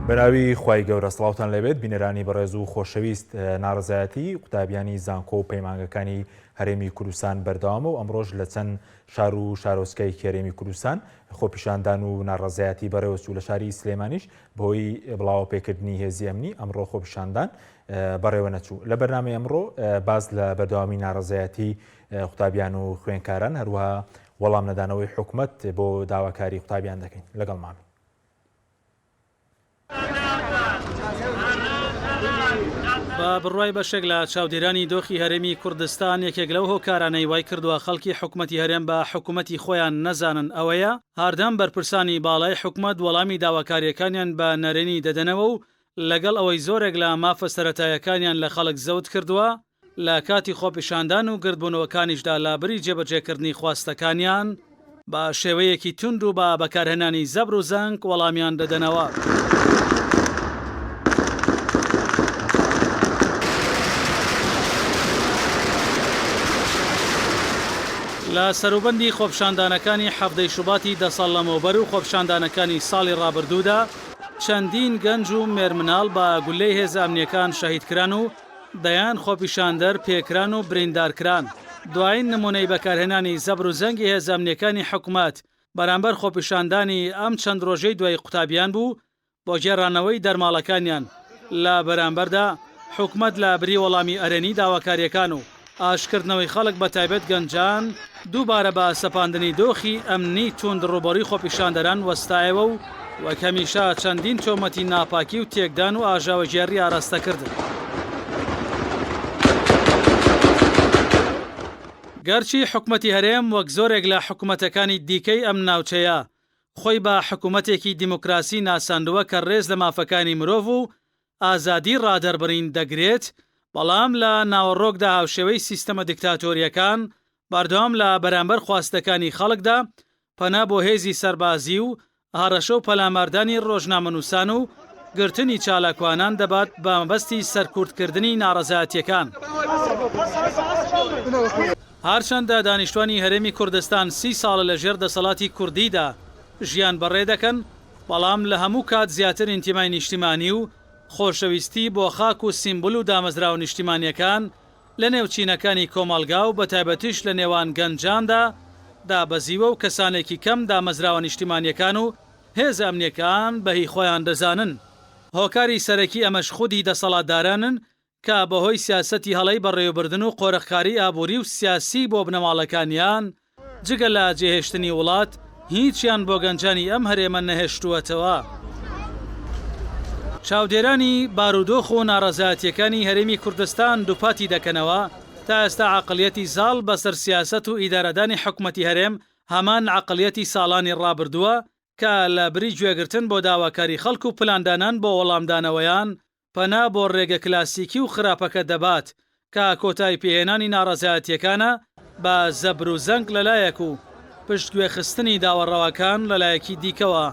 بەناوی خوای گەورە سڵاوتان لێبێت بینەرانی بەڕێز و خۆشەویست ناڕەزایەتی قوتابیانی زانکۆ و پەیمانگەکانی هەرێمی کوردستان بەردەوامە و ئەمڕۆش لە چەند شار و شارۆچکەی هەرێمی کوردستان خۆپیشاندان و ناڕەزایەتی بەڕێوەچوو لە شاری سلێمانیش بەهۆی بڵاوەپێکردنی هێزی ئەمنی ئەمڕۆ خۆپیشاندان بەڕێوە نەچوو. لە بەرنامەی ئەمڕۆ باس لە بەردەوامی ناڕەزایەتی قوتابیان و خوێندکاران هەروەها وەڵام نەدانەوەی حکومەت بۆ داواکاری قوتابیان دەکەین. لەگەڵمان بن. بە بڕوای بەشێک لە چاودێرانی دۆخی هەرێمی کوردستان یەکێک لەو هۆکارانەی وای کردووە خەڵکی حکومەتی هەرێم بە حکومەتی خۆیان نەزانن ئەوەیە هەردەم بەرپرسانی باڵای حکومەت وەڵامی داواکارییەکانیان بە نەرێنی دەدەنەوە و لەگەڵ ئەوەی زۆرێک لە مافە سەرەتایەکانیان لە خەڵک زەوت کردووە، لە کاتی خۆپیشاندان و گردبوونەوەکانیشدا لابری جێبەجێکردنی خواستەکانیان بە شێوەیەکی توند و بە بەکارهێنانی زەبر و زەنگ وەڵامیان دەدەنەوە. لە سەروبەندی خۆپیشاندانەکانی حەڤدەی شوباتی دە ساڵ لەمەوبەر و خۆپیشاندانەکانی ساڵی ڕابردوودا، چەندین گەنج و مێرمناڵ بە گوللەی هێزە ئەمنییەکان شەهیدکران و دەیان خۆپیشاندەر پێکران و بریندارکران. دوایین نموونەی بەکارهێنانی زەبر و زەنگی هێزە ئەمنییەکانی حکومەت بەرامبەر خۆپیشاندانی ئەم چەند ڕۆژەی دوای قوتابیان بوو بۆ گێڕانەوەی دەرماڵەکانیان، لە بەرامبەردا حکومەت لە بری وەڵامی ئەرێنی داواکارییەکان و ئاشتکردنەوەی خەڵک بە تایبەت گەنجان، دووبارە بە سەپاندنی دۆخی ئەمنی توند ڕووبەڕووی خۆپیشاندەران وەستایەوە و وەک هەمیشە چەندین تۆمەتی ناپاکی و تێکدان و ئاژاوەگێڕی ئاراستە کردن. گەرچی حکومەتی هەرێم وەک زۆرێک لە حکومەتەکانی دیکەی ئەم ناوچەیە خۆی بە حکومەتێکی دیموکراسی ناساندووە کە ڕێز لە مافەکانی مرۆڤ و ئازادی ڕادەربڕین دەگرێت، بەڵام لە ناوەڕۆکدا هاوشێوەی سیستەمە دیکتاتۆرییەکان بەردەوام لە بەرامبەر خواستەکانی خەڵکدا پەنا بۆ هێزی سەربازی و هەڕەشە و پەلاماردانی ڕۆژنامەنووسان و گرتنی چالاکوانان دەبات بە مەبەستی سەرکوتکردنی ناڕەزایەتییەکان. هەرچەندە دانیشتوانی هەرێمی کوردستان سی ساڵە لە ژێر دەسەڵاتی کوردیدا ژیان بەڕێ دەکەن، بەڵام لە هەموو کات زیاتر ئینتیمای نیشتیمانی و خۆشەویستی بۆ خاک و سیمبول و دامەزراوە نیشتیمانییەکان لە نێو چینەکانی کۆمەڵگا و بەتایبەتیش لە نێوان گەنجاندا دابەزیوە و کەسانێکی کەم دامەزراوە نیشتیمانییەکان و هێزە ئەمنییەکان بە هی خۆیان دەزانن. هۆکاری سەرەکی ئەمەش خودی دەسەڵاتدارانن کە بەهۆی سیاسەتی هەڵەی بەڕێوەبردن و قۆرخکاری ئابووری و سیاسی بۆ بنەماڵەکانیان، جگە لە جێهێشتنی وڵات، هیچیان بۆ گەنجانی ئەم هەرێمە نەهێشتووەتەوە. چاودێرانی بارودۆخ و ناڕەزایەتییەکانی هەرێمی کوردستان دووپاتی دەکەنەوە، تا ئێستا عەقڵیەتی زاڵ بەسەر سیاسەت و ئیدارەدانی حکومەتی هەرێم هەمان عەقڵیەتی ساڵانی ڕابردووە کە لە بری گوێگرتن بۆ داواکاری خەڵک و پلاندانان بۆ وەڵامدانەوەیان، پەنا بۆ ڕێگە کلاسیکی و خراپەکە دەبات کە کۆتایی پێهێنانی ناڕەزایەتییەکانە بە زەبر و زەنگ لەلایەک و پشتگوێخستنی داوا ڕەواکان لەلایەکی دیکەوە.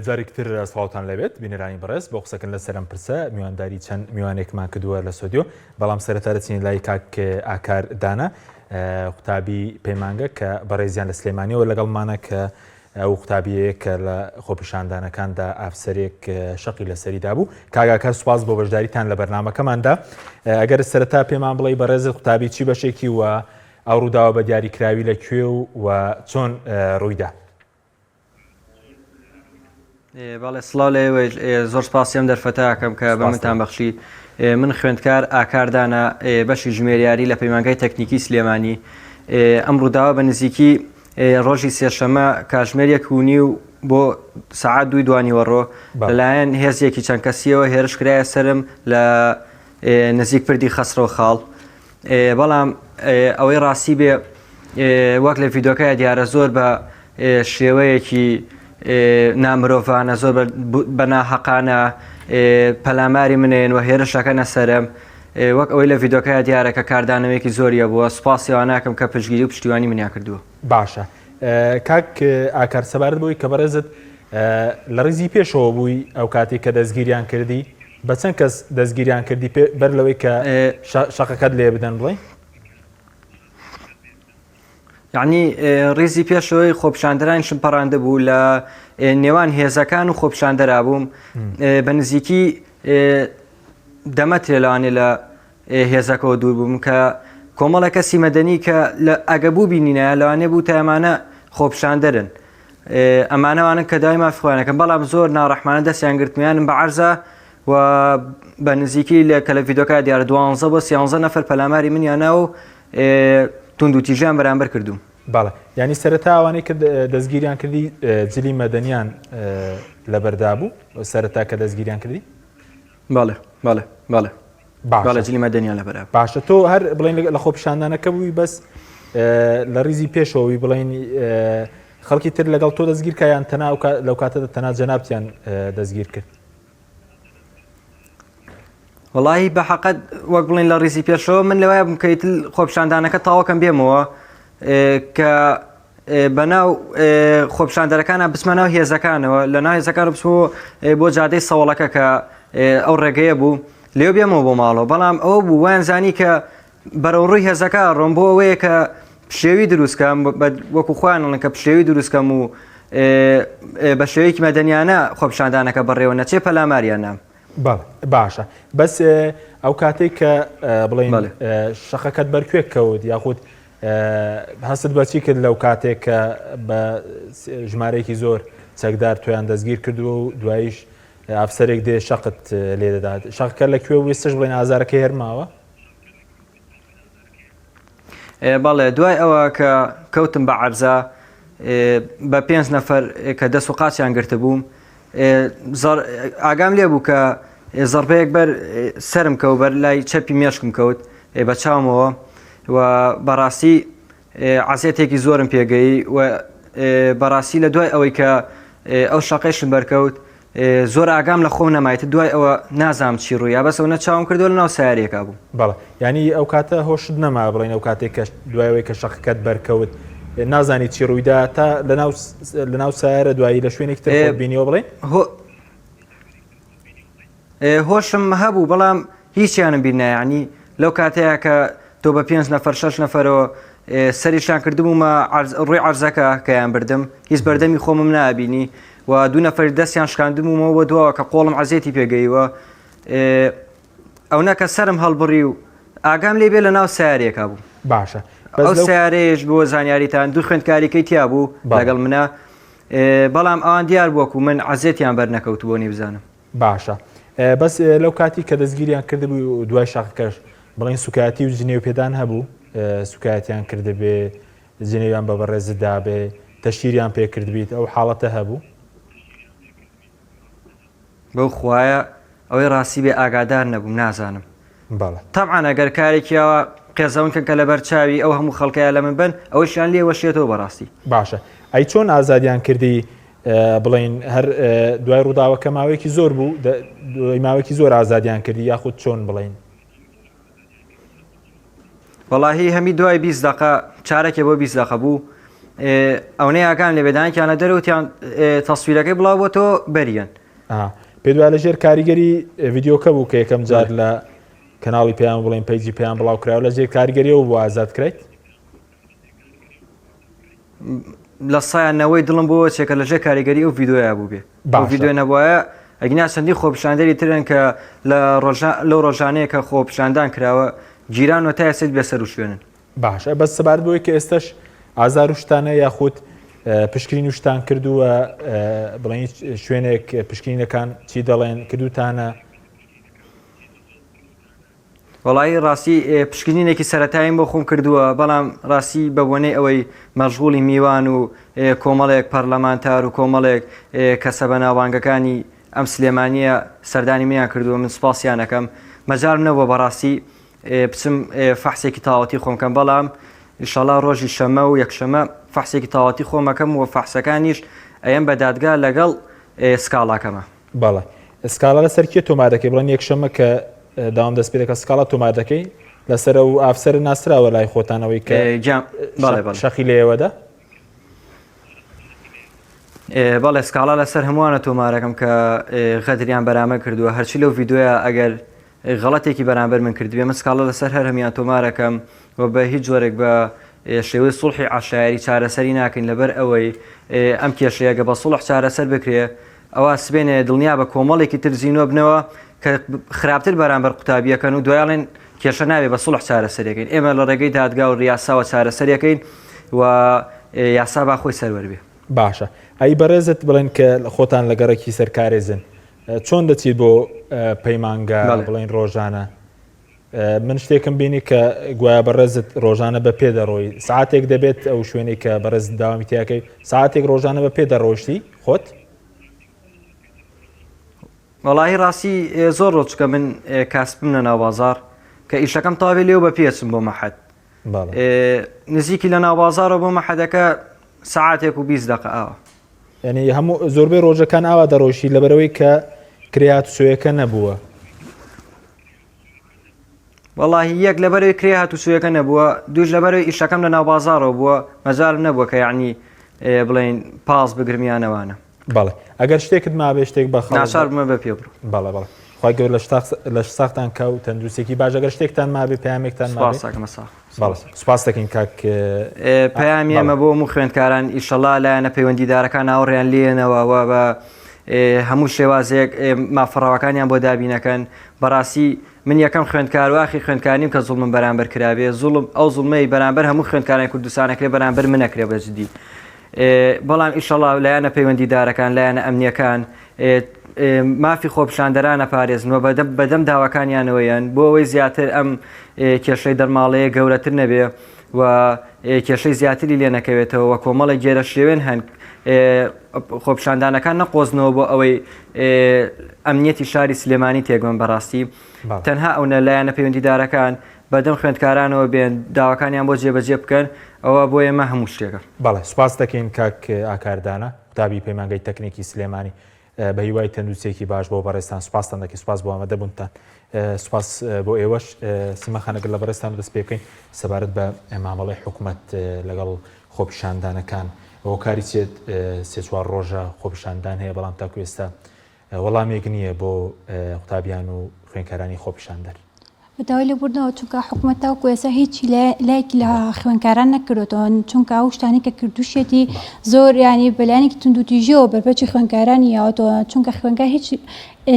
جارێکی تر سڵاوتان لێبێت بینەرانی بەڕێز بۆ قسەکردن لەسەر ئەم پرسە میوانداری چەند میوانێکمان کردووە لە ستۆدیۆ بەڵام سەرەتا دەچین لای کاک ئاکار دانا قوتابی پەیمانگە کە بەڕێزیان لە سلێمانیەوە لەگەڵمانە کە ئەو قوتابیەیە کە لە خۆپیشاندانەکاندا ئافسەرێک شەقی لەسەری دابوو کاگاکار سوپاس بۆ بەشداریتان لە بەرنمەکەماندا ئەگەر سەرەتا پێمان بڵێ بەڕێزت قوتابی چی بەشێکی وە ئەو ڕووداوە بە دیاریکراوی لە کوێ و و چۆن ڕوویدا بەڵێ سڵاو لە ئێوەیش زۆر سپاسی ئەم دەرفەتە ئەکەم کە بە منتان بەخشی من خوێندکار ئاکاردانە بەشی ژمێریاری لە پەیمانگای تەکنیکی سلێمانی ئەم ڕووداوە بە نزیکی ڕۆژی سێشەمە کاژمێر یەک و نیو بۆ سەعات دووی دوانیوەڕۆ لەلایەن هێزێکی چەند کەسیەوە هێرش کرایە سەرم لە نزیک پردی خەسرەو خاڵ بەڵام ئەوەی ڕاستی بێ وەک لە ڤیدۆکە دیارە زۆر بە شێوەیەکی نامرۆڤانە زۆر بە ناحەقانە پەلاماری منێن و هێرشەکەنە سەرم وەک ئەوەی لە ڤیدۆکە دیارە کە کاردانەوەیەکی زۆریە بووە سوپاسی ئەوانەکەم کە پشتگیری و پشتیوانی منیان کردووە. باشە کاک ئاکار سەبارەت بەوەی کە بەڕێزت. لە ڕیزی پێشەوە بووی ئەو کاتێک کە دەستگیریان کردی بە چەند کەس دەستگیریان کردی بەر لەوەی کە شەقەکەت لێ بدەن بڵێ یعنی ڕیزی پێشەوەی خۆپیشاندەرانیشم پەڕاندبوو لە نێوان هێزەکان و خۆپیشاندەرا بووم بە نزیکی دەمەترێ لەوانێ لە هێزەکەەوە دوور بووم کە کۆمەڵە کەسی مەدەنی کە لە ئەگە بوو بینینە لەوانێ بوو تایمانە خۆپیشاندەرن ئەمانەوانن کە دای مافی خۆیانەکەن بەڵام زۆر ناڕەحمانە دەستیان گرتمیانم بە عەرزە و بە نزیکی لە کە لە ڤیدۆکە دیارە دوانزە بۆ سیانزە نەفەر پەلاماری منیانە و توندوتیژیان بەرامبەر کردووم. بەڵێ یانی سەرەتا ئەوانەی کە دەستگیریان کردی جلی مەدەنیان لەبەردا بوو سەرەتا کە دەستگیریان کردی؟ بەڵێ بەڵێ بەڵێ بەڵێ جلی مەدەنیان لەبەرا بوو. باشە تۆ هەر بڵێن لە خۆپیشاندانەکە بووی بەس لە ڕیزی پێشەوەی بڵێن خەڵکی تر لەگەڵ تۆ دەستگیر کایان تەنا لەو کاتەدا تەنا جەنابتیان دەستگیر کرد؟ وەڵاهی بە حەقەت وەک بڵێن لە ڕیزی پێشەوە من لەوایە بووم کە ئیتر خۆپیشاندانەکە تەواوکەم بێمەوە کە بەناو خۆپیشاندەرەکانە بچمە ناو هێزەکانەوە لە ناو هێزەکان بچمەوە بۆ جادەی سەوڵەکە کە ئەو ڕێگەیە بوو لێو بێمەوە بۆ ماڵەوە بەڵام ئەوە بوو وایان زانی کە بەرەو ڕووی هێزەکە ڕۆم بۆ ئەوەیە کە پشێوی دروستکەم وەکو خۆیان ئەڵێن کە پشێوی دروستکەم و بە شێوەیەکی مەدەنیانە خۆپیشاندانەکە بەڕێوە نەچێ پەلاماریان نام. بەڵێ باشە بەس ئەو کاتێک کە بڵێن شەقەکەت بەرکوێ کەوت یاخود هەستت بەچی کرد لەو کاتێک کە بە ژمارەیەکی زۆر چەکدار تویان دەستگیر کردووە و دوایش ئەفسەرێک دێ شەقت لێ دەدات شەقەکە لە کوێ وێستش بڵێن ئازارەکە هێرماوە؟ بەڵێ دوای ئەوە کە کەوتم بە عەرزا بە پێنج نەفەر کە دەست و قاچیان گرتبووم ئاگام لێ بوو کە زەربەیەک بەر سرم کەوت بەر لای چەپی مێشکم کەوت بە چاومەوە و بەڕاستی عەزێتێکی زۆرم پێگەیی و بەڕاستی لە دوای ئەوەی کە ئەو شەقەیشم بەرکەوت زۆر ئاگام لە خۆم نەمایت دوای ئەوە نازانم چی ڕوویا بەس ئەو نە چاوم کردەوە لە ناو سیارەیەکا بووم. بەڵێ یانی ئەو کاتە هۆشت نەما بڵێین ئەو کاتێک کە دوای ئەوەی کە شەقەکەت بەرکەوت نازانی چی ڕوویدا تا لەناو لەناو سیارە دوایی لە شوێنێکی تر خۆت بینیەوە بڵێین؟ هۆشم هەبوو بەڵام هیچیانم بیر نایە یانی لەو کاتەیە کە تۆ بە پێنج نەفەر شەش نەفەرەوە سەریشان کردبوومە ڕووی عەرزەکە کەیان بردم هیچ بەردەمی خۆمم نابینی و دوو نەفەر دەستیان شکاندبوومەوە بۆ دواوە کە قۆڵم عەزێتی پێگەیوە ئەو نەکە سرم هەڵبڕی و ئاگام لێ بێ لە ناو سیارێکا بوو باشە ئەو سیارەیەش بۆ زانیاریتان دوو خوێندکاریکەی تیا بوو لەگەڵ منە بەڵام ئەوان دیار بووەکو من عەزێتیان بەر نەکەوتبوو نیبزانم. باشە بەس لەو کاتی کە دەستگیریان کردبوو دوای شەقەکەش بڵێن سوکایەتی و جنێو پێدان هەبوو سوکایەتیان کردبێ جنێویان بە بەڕێزت دابێ تەشیریان پێ کردبیت ئەو حاڵەتە هەبوو؟ بەو خوایە ئەوەی ڕاستی بێ ئاگادار نەبووم نازانم. بەڵێ. تەبعەن ئەگەر کارێکی ئاوا قێزەون کەن کە لەبەر چاوی ئەو هەموو خەڵکەیا لە من بەن ئەوەیشیان لێ وەشێتەوە بەڕاستی. باشە ئەی چۆن ئازادیان کردی بڵێین هەر دوای ڕووداوەکە ماوەیەکی زۆر بوو دوای ماوەیەکی زۆر ئازادیان کردی یاخود چۆن بڵێین؟ وەڵاهی هەمی دوای 20 دقە چارەکێ بۆ 20 دقە بوو ئەونەی ئاگام لێ بێدانکیان لە دەرەوتیان تەسویرەکەی بڵاو بۆ تۆ بەریان پێت وایە لە ژێر کاریگەری ڤیدیۆکە بوو کە یەکەم جار لە کەناڵی پەیام بڵێن پەیجی پەیام بڵاو کراوە لە ژێر کاریگەریەوە بوو ئازاد کرایت؟ لە سایان نەوەی دڵم بۆ چێکە لە ژێر کاریگەری ئەو ڤیدیۆیە بوو بێ ئەو ڤیدیۆ نەبواە ئەگینا چەندی خۆپیشاندەری ترن کە لە ڕۆژە لەو ڕۆژانەیە کە خۆپیشاندان کراوە گیران و تا ئێستا بێسەر و شوێنن. باشە بەس سەبارەت بەوەی کە ئێستش ئازار و شتانە یاخود پشکنین و شتان کردووە بڵێن شوێنێک پشکنینەکان چی دەڵێن کردوتانە؟ وەڵایی ڕاستی پشکنینێکی سەرەتاییم بۆ خۆم کردووە بەڵام ڕاستی بە بۆنەی ئەوەی مەشغوڵی میوان و کۆمەڵێک پەرلەمانتار و کۆمەڵێک کەسە بەناوبانگەکانی ئەم سلێمانییە سەردانی منیان کردووە من سوپاسیان ئەکەم مەجالم نەبووە بەڕاستی بچم فەحسێکی تەواوەتی خۆم کەم بەڵام ئیشەڵا ڕۆژی شەمە و یەکشەمە فەحسێکی تەواوەتی خۆم ئەکەم و فەحسەکانیش ئەیەم بە دادگا لەگەڵ سکاڵاکەمە. بەڵێ سکاڵا لەسەر کێ تۆمار دەکەی بڵێن یەکشەمە کە داوام دەست پێ دەکات سکاڵا تۆمار دەکەی لەسەر ئەو ئافسەرە ناسراوە لای خۆتانەوەی کە شەقی لێوەدا؟ بەڵێ سکاڵا لەسەر هەمووانە تۆمارەکەم کە غەدریان بەرامە کردووە هەرچی لەو ڤیدۆیە ئەگەر غەڵەتێکی بەرامبەر من کردبێ من سکاڵا لەسەر هەر هەمیان تۆمارەکەم و بە هیچ جۆرێک بە شێوەی سوڵحی عەشایەری چارەسەری ناکەین لەبەر ئەوەی ئەم کێشەیە گە بە سوڵح چارەسەر بکرێ ئەوا سبێنێ دڵنیا بە کۆمەڵێکی تر زینوە بنەوە کە خراپتر بەرامبەر قوتابیەکەن و دوایڵێن کێشە نابێ بە سوڵح چارەسەرەکەین ئێمە لە ڕێگەی دادگا و ریاساوە چارەسەرەکەین و یاسا با خۆی سەروەر بێ. باشە ئەی بەڕێزت بڵێن کە خۆتان لە گەڕەکی سەرکارێزن چۆن دەچیت بۆ پەیمانگا بڵێن ڕۆژانە من شتێکم بینی کە گوایە بەڕێزت ڕۆژانە بە پێ دەڕۆی ساعتێک دەبێت ئەو شوێنێک کە بەڕێز داوامی تیاکەی ساعتێک ڕۆژانە بە پێ دەڕۆشتی خۆت وەڵاهی ڕاستی زۆر ڕۆ چکە من کاسپم لە ناو بازار کە ئیشەکەم تاوێ لێو بە پێچم بۆ مەحەد نزیکی لە ناو بازارەوە بۆ مەحەدەکە سعاتێک و 20 دقە ئاوە یعنی هەموو زۆربەی ڕۆژەکان ئاوا دەڕۆشی لەبەرەوەی کە کرێات سوەکە نەبووە وەڵاهی یەک لەبەرەوەی کرێ هاتوچۆیەکە نەبووە دووش لەبەرەوەی ئیشەکەم لە ناوبازاڕەوە بووە مەجالم نەبووە کە یعنی بڵێین پاس بگرم یان ئەوانە. بەڵێ ئەگەر شتێکت مابێ شتێک بە خەڵک ناچار بمە بە پێ بڕۆم. بەڵێ بەڵێ خوای گەورە لەش تاق لەش ساختان کا و تەندروستێکی باش ئەگەر شتێکتان مابێ پەیامێکتان مابێ. سپاس ئەکەم ساغ. بەڵێ سپاس دەکەین کاک پەیامی ئێمە بۆ هەموو خوێندکاران ئیشەڵا لایەنە پەیوەندیدارەکان ئاوڕیان لێنەوە و بە هەموو شێوازێک مافە ڕەواکانیان بۆ دابینەکەن بەڕاستی من یەکەم خوێندکار و ئاخی خوێندکار نیم کە زوڵمم بەرامبەر کرابێ زوڵم ئەو زوڵمەی بەرامبەر هەموو خوێندکارانی کوردستان ئەکرێ بەرامبەر من ئەکرێ بە جدی بەڵام ئیشەڵا لایەنە پەیوەندیدارەکان لایەنە ئەمنیەکان مافی خۆپیشاندەران ئەپارێزن و بەدەم داواکانیانەوە یەن بۆ ئەوەی زیاتر ئەم کێشەی دەرماڵەیە گەورەتر نەبێ و کێشەی زیاتری لێ نەکەوێتەوە و کۆمەڵێک گێرەشێوێن هەن خۆپیشاندانەکان نەقۆزنەوە بۆ ئەوەی ئەمنیەتی شاری سلێمانی تێکبەن بەڕاستی تەنها ئەونە لایەنە پەیوەندیدارەکان بەدەم خوێندکارانەوە بێن داواکانیان بۆ جێبەجێ بکەن ئەوە بۆ ئێمە هەموو شتێکە. بەڵێ سوپاس دەکەین کاک ئاکاردانە قوتابی پەیمانگای تەکنیکی سلێمانی بە هیوای تەندروستیەکی باش بۆ بەڕێزتان سوپاستان دەکەین سوپاس بۆ ئامادەبوونتان سوپاس بۆ ئێوەش سیما خان ئەگەر لە بەڕێزتان دەست پێ بکەین سەبارەت بە مامەڵەی حکومەت لەگەڵ خۆپیشاندانەکان هۆکاری چێت سێ چوار ڕۆژە خۆپیشاندان هەیە بەڵام تاکو ئێستا وەڵامێک نییە بۆ قوتابیان و خوێنکارانی خۆپیشاندەر. بە داوای لێبوردنەوە چونکە حکومەت تاوەکو ئێستا هیچ لایەکی لە خوێندکاران نەکردۆتەوە چونکە ئەو شتانەی کە کردوشیەتی زۆر یانی بەلایەنێکی توندوتیژیەوە بەرپەرچی خوێندکارانی یاوەتەوە چونکە خوێندکار هیچ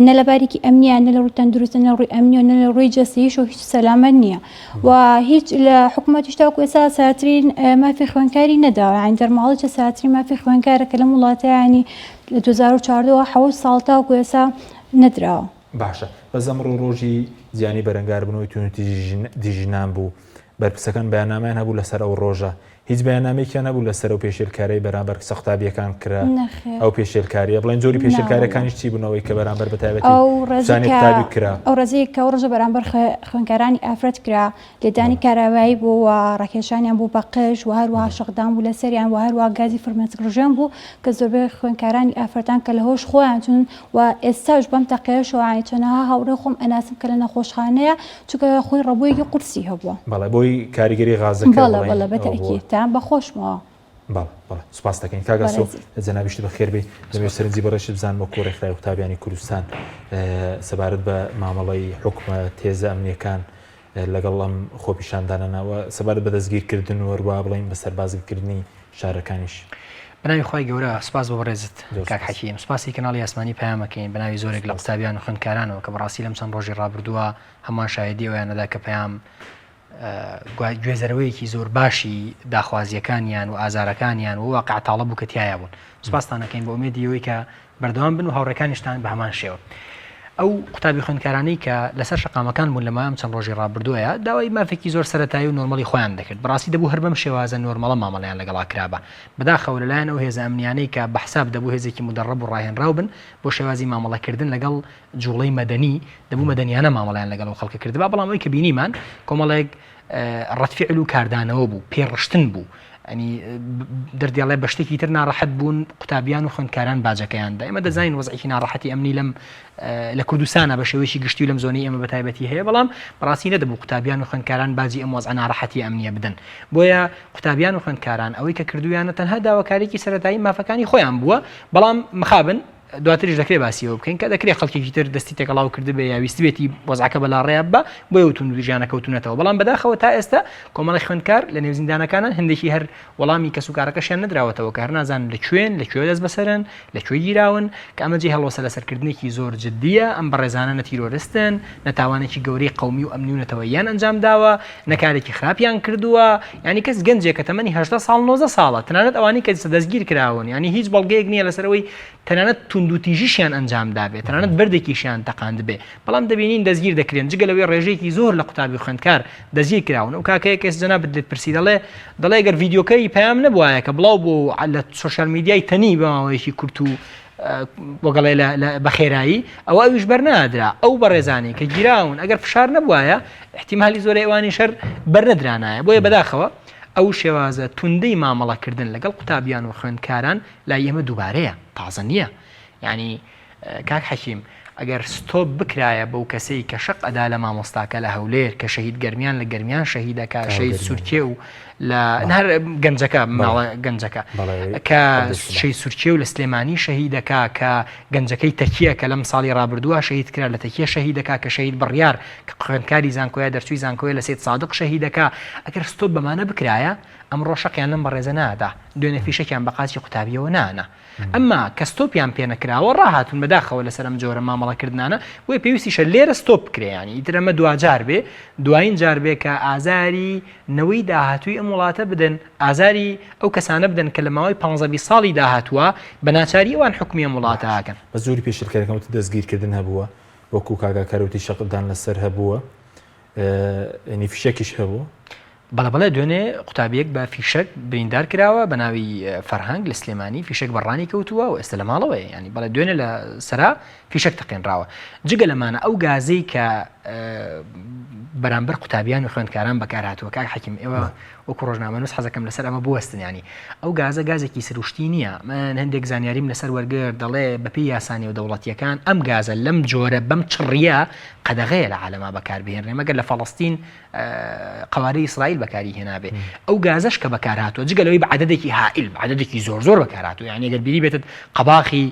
نە لە بارێکی ئەمنیە نە لە ڕووی تەندروستە نە ڕووی ئەمنیەوە نە لە ڕووی جەستەییشەوە هیچ سەلامەت نییە و هیچ لە حکومەتیش تاوەکو ئێستا ساترین مافی خوێندکاری نەداوە یانی دەرماڵە چە ساترین مافی خوێندکارە کە لەم وڵاتە یانی لە 2014 ەوە حەوت ساڵ تاوەکو ئێستا نەدراوە. باشە بەس ئەمڕۆ ڕۆژی جیهانی بەرەنگاربوونەوەی توندوتیژی دژی ژنان بوو، بەرپرسەکان بەیاننامەیان هەبوو لەسەر ئەو ڕۆژە، هیچ بەیاننامەیەکیان هەبوو لەسەر ئەو پێشێلکاریەی بەرامبەر کچە قوتابییەکان کرا؟ نەخێر. ئەو پێشێلکارییە بڵێن جۆری نا پێشێلکارییەکانیش وەڵا. چی بوون ئەوەی کە بەرامبەر بە تایبەتی ئەو ڕێزەی کچانی کە قوتابی کرا؟ ئەو ڕێزەی کە ئەو ڕۆژە بەرامبەر خوێ خوێندکارانی ئافرەت کرا لێدانی بەڵێ. کارەبایی بوو و ڕاکێشانیان بوو بە قژ و هەروەها بەڵێ. شەقدان بوو لەسەریان و هەروەها گازی فرمێسک ڕژێن بوو کە زۆربەی خوێندکارانی ئافرەتان کە لە هۆش خۆیان چوون و ئێستاش بەم تەقەیەشەوە یانی چەنەها هاوڕێی خۆم ئەناسم کە لە نەخۆشخانەیە چونکە خۆی ڕەبۆیەکی قورسی هەبووە. بەڵێ بۆی کاریگەری غازەکە بەڵێ بڵێین بەڵێ بە ئەوە بووە. تەئکید تا بە خۆشمەوە. بەڵێ بەڵێ سوپاست دەکەین کاک ئاسۆ بەڕێزی. جەنابیشت بەخێر بێی دەمەوێت سوپاس. سەرنجی بەڕێزت بزانم وەکوو ڕێکخراوی قوتابیانی کوردستان سەبارەت بە مامەڵەی حکومەت هێزە ئەمنییەکان لەگەڵ ئەم خۆپیشاندانانە و سەبارەت بە دەستگیرکردن و هەروەها بڵێین بە سەربازگەکردنی شارەکانیش. بەناوی خوای گەورە سوپاس بۆ بەڕێزت زۆر کاک سوپاس. حەکیم سوپاسی کەناڵی ئاسمانی پەیام ئەکەین بەناوی زۆرێک لە سوپاس. قوتابیان و خوێندکارانەوە کە بەڕاستی لەم چەند ڕۆژی ڕابردووە هەمووان شایەدی ئەوەیان ئەدا کە پەیام گوێزەرەوەیەکی زۆر باشی داخوازیەکانیان و ئازارەکانیان و واقع تاڵە بوو کە تیایا بوون سوپاستان ئەکەین بە ئومێدی ئەوەی کە بەردەوام بن و هاوڕێکانیشتان بە هەمان شێوە. ئەو قوتابی خوێندکارانەی کە لەسەر شەقامەکان بوون لە ماوەی ئەم چەند ڕۆژی ڕابردووەیا داوای مافێکی زۆر سەرەتایی و نۆرمەڵی خۆیان دەکرد بەڕاستی دەبوو هەر بەم شێوازە نۆرمەڵە مامەڵەیان لەگەڵا کرابا بەداخەوە لەلایەن ئەو هێزە ئەمنیانەی کە بە حساب دەبوو هێزێکی مودەڕەب و ڕاهێنراو بن بۆ شێوازی مامەڵەکردن لەگەڵ جوڵەی مەدەنی دەبوو مەدەنیانە مامەڵەیان لەگەڵ ئەو خەڵکە کردبا بەڵام ئەوەی کە بینیمان کۆمەڵێک ڕەدفیعل و کاردانەوە بوو پێڕشتن بوو. ینی دەردێڵێ بە شتێکی تر ناڕەحەت بوون قوتابیان و خوێندکاران باجەکەیان دا ئێمە دەزانین وەزعێکی ناڕەحەتی ئەمنی لەم لە کوردستانە بە شێوەیەکی گشتی و لەم زۆنەی ئێمە بە تایبەتی هەیە بەڵام بەڕاستی نەدەبوو قوتابیان و خوێندکاران باجی ئەم وەزعە ناڕەحەتی ئەمنیە بدەن بۆیە قوتابیان و خوێندکاران ئەوەی کە کردویانە تەنها داواکاریی سەرەتایی مافەکانی خۆیان بووە بەڵام مخابن دواتریش دەکرێت باسی ئەوە بکەین کە دەکرێت خەڵکێکی تر دەستی تێکەڵاو کردبێ یا ویستبێتی وەزعەکە بەلاڕێیا ببا بۆیە و توندوتیژیانە کەوتونەتەوە بەڵام بەداخەوە تا ئێستا کۆمەڵی خوێندکار لە نێو زیندانەکانن هەندێکی هەر وەڵامی کەسوکارەکەشیان نەدراوەتەوە کە هەر نازانن لە کوێن لە کوێ دەست بەسەرن لە کوێ گیراون کە ئەمە جێی هەڵوەسە لەسەرکردنێکی زۆر جدیە ئەم بەڕێزانە نە تیرۆرستن نە تاوانێکی گەورەی قەومی و ئەمنی و نەتەوەییان ئەنجام داوە نە کارێکی خراپیان کردووە یانی کەس گەنجێک کە تەمەنی 18 ساڵ 19 ساڵە تەنانەت ئەوانەی کە دەستگیر کراون یانی هیچ بەڵگەیەک نییە لەسەر ئەوەی تەنانەت توندوتیژیشیان ئەنجام دابێ تەنانەت بەردێکیشیان تەقاندبێ بەڵام دەبینین دەستگیر دەکرێن جگە لەوەی ڕێژەیەکی زۆر لە قوتابی و خوێندکار دەستگیر کراون ئەو کاکەیە کەس جەنابت لێت پرسی دەڵێ دەڵێ گەر ڤیدیۆکەی پەیام نەبوایە کە بڵاو بوو لە سۆشیال میدیای تەنی بە ماوەیەکی کورت و وەگەڵێ بە خێرایی ئەوە ئەویش بەرنادرا ئەو بەڕێزانی کە گیراون ئەگەر فشار نەبوایە احتیمالی زۆرە ئەوانی شەر بەرنەدرانایە بۆیە بەداخەوە ئەو شێوازە توندەی مامەڵەکردن لەگەڵ قوتابیان و خوێندکاران لای ئێمە دووبارەیە تازە نییە یعنی کاک حەکیم ئەگەر ستۆپ بکرایە بەو کەسەی کە شەق ئەدا لە مامۆستاکە لە هەولێر کە شەهید گەرمیان لە گەرمیان شەهیدەکە شەهید سورکێ و لە هەر گەنجەکە ماڵە گەنجەکە کە شەی سورکێ و لە سلێمانی شەهیدەکە کە گەنجەکەی تەکیە کە لەم ساڵی ڕابردووە شەهید کرا لە تەکیە شەهیدەکە کە شەهید بڕیار کە خوێندکاری زانکۆیە دەرچووی زانکۆیە لە سید سادق شەهیدەکە ئەگەر ستۆپ بەمانە بکرایە ئەمڕۆ شەقیان لەم بەڕێزە نادا دوێنێ فیشەکیان بە قاچی قوتابیەوە نانا ئەمما کە ستۆپیان پێ نەکراوە ڕاهاتوون بەداخەوە لەسەر ئەم جۆرە مامەڵەکردنانە بۆیە پێویستیشە لێرە ستۆپ بکرێ یانی ئیتر ئەمە دواجار بێ دوایین جار بێ کە ئازاری نەوەی داهاتووی ئەم وڵاتە بدەن ئازاری ئەو کەسانە بدەن کە لە ماوەی پانزە 20 ساڵی داهاتووە بە ناچاری ئەوان حوکمی ئەم وڵاتە ئەکەن. بە زۆری پێشێلکاریەکان وتی دەستگیرکردن هەبووە وەکو کاک ئاکار وتی شەقدان لەسەر هەبووە یعنی فیشەکیش هەبوو؟ بەڵێ بەڵێ دوێنێ قوتابیەک بە فیشەک بریندار کراوە بە ناوی فەرهەنگ لە سلێمانی فیشەک بە ڕانی کەوتووە و ئێستا لە ماڵەوەیە ینی بەڵێ دوێنێ لە سەرا فیشەک تەقێنراوە جگە لەمانە ئەو گازەی کە بەرامبەر قوتابیان و خوێندکاران بەکارهاتووە کاک حەکیم ئێوە وەکو ڕۆژنامەنووس حەزەکەم لەسەر ئەمە بوەستن ینی ئەو گازە گازێکی سروشتی نییە من هەندێک زانیاریم لەسەر وەرگرت دەڵێ بەپێی یاسا نێودەوڵەتیەکان ئەم گازە لەم جۆرە بەم چڕیە قەدەغەیە لە عالەما بەکاربهێنرێ مەگەر لە فەڵەستین قەوارەی ئیسرائیل بەکاری هێنابێ ئەو گازەش کە بەکارهاتووە جگە لەوەی بە عەدەدێکی هائیل بە عەدەدێکی زۆر زۆر بەکارهاتووە یعنی ئەگەر بیری بێتت قەباخی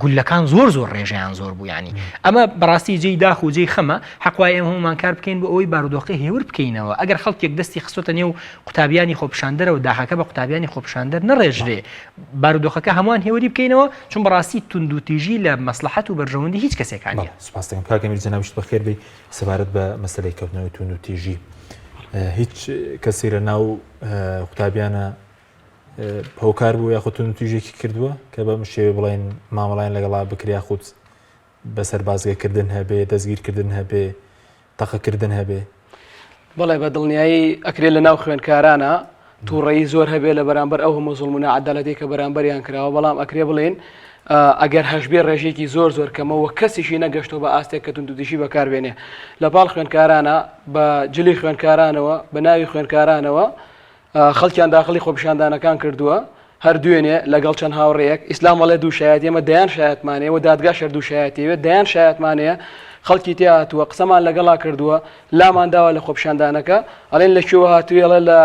گولەکان زۆر زۆر ڕێژەیان زۆر بوو ینی ئەمە بەڕاستی جێی داخ و جێی خەمە حەقوای ئێمە هەمومان کار بکەین بۆ ئەوەی بارودۆخی هێور بکەینەوە ئەگەر خەڵکێک دەستی خستۆتە نێو قوتابیانی خۆپیشاندەرەوە داخەکە بە قوتابیانی خۆپیشاندەر نەڕێژرێ بارودۆخەکە هەمووان هێوری بکەینەوە چون بەڕاستی توندوتیژی لە مەسلحەت و بەرژەوەندی هیچ کەسێکانە سپاس دەکەم کاک ئەمیر جەنابیشت بەخێر بێی سەبارەت بە مەسەلەی کەوتنەوەی توندوتیژی هیچ کەسی لە ناو قوتابیانە هۆکار بوو یاخود توندوتیژێکی کردووە کە بەم شێوە بڵێن مامەڵیان لەگەڵا بکرێ یاخود بە سەربازگەکردن هەبێ دەستگیرکردن هەبێ تەقەکردن هەبێ؟ بەڵێ بە دڵنیایی ئەکرێ لە ناو خوێندکارانە تووڕەیی زۆر هەبێ لە بەرامبەر ئەو هەموو زوڵم و ناعەدالەتەی کە بەرامبەریان کراوە بەڵام ئەکرێ بڵێین ئەگەر هەشبێ ڕێژەیەکی زۆر زۆر کەمە و کەسیشی نەگەشتەوە بە ئاستێک کە توندوتیژی بەکاربێنێ لە پاڵ خوێندکارانە بە جلی خوێندکارانەوە بە ناوی خوێندکارانەوە خەڵکیان داخڵی خۆپیشاندانەکان کردووە، هەر دوێنێ لەگەڵ چەند هاوڕێیەک، ئیسلام ئەڵێ دوو شایەت، ئێمە دەیان شایەتمان هەیە و دادگاش هەر دوو شایەتی ئەوێت، دەیان شایەتمان هەیە، خەڵکی تیا هاتووە، قسەمان لەگەڵا کردووە، لامان داوە لە خۆپیشاندانەکە، ئەڵێن لە کوێوە هاتووی، ئەڵێ لە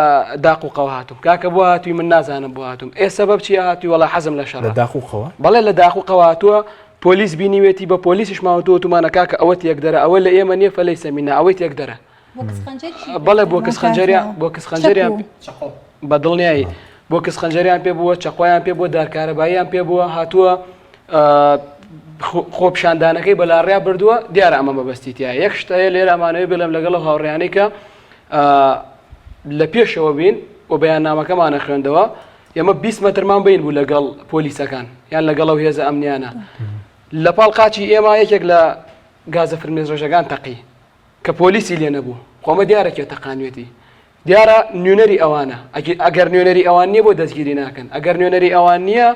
داقوقەوە هاتووم، کاکە بۆ هاتووی من نازانم بۆ هاتووم، ئێ سەبەب چییە هاتووی، وەڵا حەزم لە شەڕە. لە داقوقەوە؟ بەڵێ لە داقوقەوە هاتووە، پۆلیس بینیوێتی، بە پۆلیسیشمان وتووە، وتوومانە کاکە ئەوە تێکدەرە، ئەوە لە ئێمە نییە فەلەیسە منا، ئەوەی تێکدەرە. بەڵێ بۆ کز خەنجەریان بۆ کز خەنجەریان بە دڵنیایی بۆ کز خەنجەریان پێ بووە چەقۆیان پێ بووە دارکارەباییان پێ بووە هاتووە خۆپیشاندانەکەی بەلاڕیا بردووە دیارە ئەمە مەبەستی تیا یەک شتە هەیە لێرە ئەمانەوەی بڵێم لەگەڵ ئەو هاوڕێیانەی کە لە پێشەوە بین و بەیاننامەکەمانە خوێندەوە ئێمە 20 مەترمان بین بوو لەگەڵ پۆلیسەکان یان لەگەڵ ئەو هێزە ئەمنیانە لە پاڵ قاچی ئێمە یەکێک لە گازە فرمێزڕێژەکان تەقی کە پۆلیسی لێ نەبوو خۆ ئەمە دیارە کێ تەقانوێتی دیارە نوێنەری ئەوانە ئەگەر نوێنەری ئەوان نییە بۆ دەستگیری ناکەن ئەگەر نوێنەری ئەوان نییە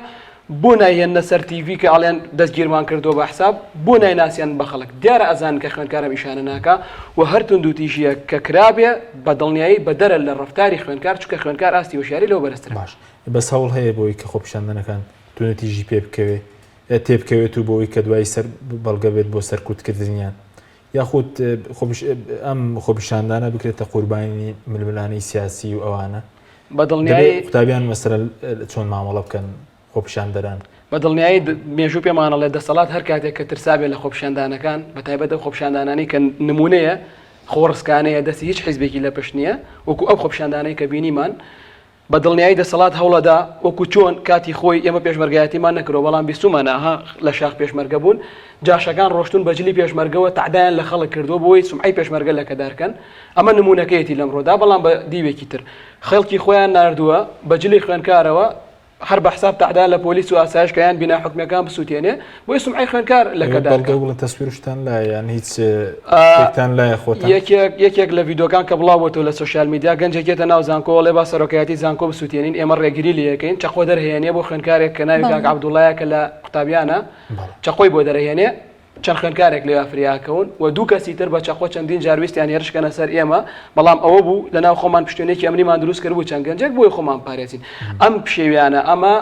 بۆ نایهێننە سەر تیڤی کە ئەڵێن دەستگیرمان کردووە بە حساب بۆ نایناسیان بە خەڵک دیارە ئەزانن کە خوێندکار ئەم ئیشانە ناکا و هەر توندوتیژیەک کە کرابێ بە دڵنیایی بەدەرە لە ڕەفتاری خوێندکار چونکە خوێندکار ئاستی هۆشیاری لەوە بەرزترە. باش بەس هەوڵ هەیە بۆی کە خۆپیشاندانەکان توندوتیژی پێ بکەوێ تێبکەوێت و بۆی کە دوای سەر بەڵگە بێت بۆ سەرکوتکردنیان یاخود ئەم خۆپیشاندانە بکرێتە قوربانی ململانێی سیاسی و ئەوانە بە دڵنیایی قوتابیان مەسەلەن چۆن مامەڵە بکەن خۆپیشاندەران؟ بە دڵنیایی مێژوو پێمان ئەڵێ دەسەڵات هەر کاتێک کە ترسابێ لە خۆپیشاندانەکان بە تایبەت ئەو خۆپیشاندانانەی کە نمونەیە خۆڕسکانەیە دەستی هیچ حیزبێکی لە پشت نییە وەکو ئەو خۆپیشاندانەی کە بینیمان بە دڵنیایی دەسەڵات هەوڵەدا وەکو چۆن کاتی خۆی ئێمە پێشمەرگایەتیمان نەکرۆ بەڵام بیستومانە ئەها لە شاخ پێشمەرگە بوون جاشەکان ڕۆشتون بە جلی پێشمەرگەوە تەعدایان لە خەڵک کردووە بۆی سومعەی پێشمەرگە لەکەدار کەن ئەمە نمونەکەیەتی لەمڕۆدا بەڵام بە دیوێکی تر خەڵکی خۆیان ناردووە بە جلی خوێنکارەوە هەر بە حساب تەعدا لە پۆلیس و ئاسایش کە یان بینا حکومیەکان بسوتێنێ بۆی سومعەی خوێنکار لەکەدار بەڵگە کە. بڵێن تەسویرشتان لایە یان هیچ شتێکتان لایە خۆتان؟ یەکێک یەکێک لە ڤیدۆکان کە بڵاو بۆتەوە لە social media گەنجێک یەتە ناو زانکۆ ئەڵێ با سەرۆکایەتی زانکۆ بسوتێنین ئێمە ڕێگری لێ ئەکەین چەقۆ دەرهێنێ بۆ خوێنکارێک کە ناوی کاک بەڵێ. عەبدوڵایە کە لە قوتابیانە بەڵێ. چەقۆی بۆ دەرهێنێ چەند خوێندکارێک لەوێ فریاکەون و دوو کەسی تر بە چەقۆ چەندین جار ویستیان هێرش کەنە سەر ئێمە، بەڵام ئەوە بوو لەناو خۆمان پشتێنێکی ئەمنیمان دروست کردبوو چەند گەنجێک بۆی خۆمان بپارێزین. ئەم پشێویانە ئەمە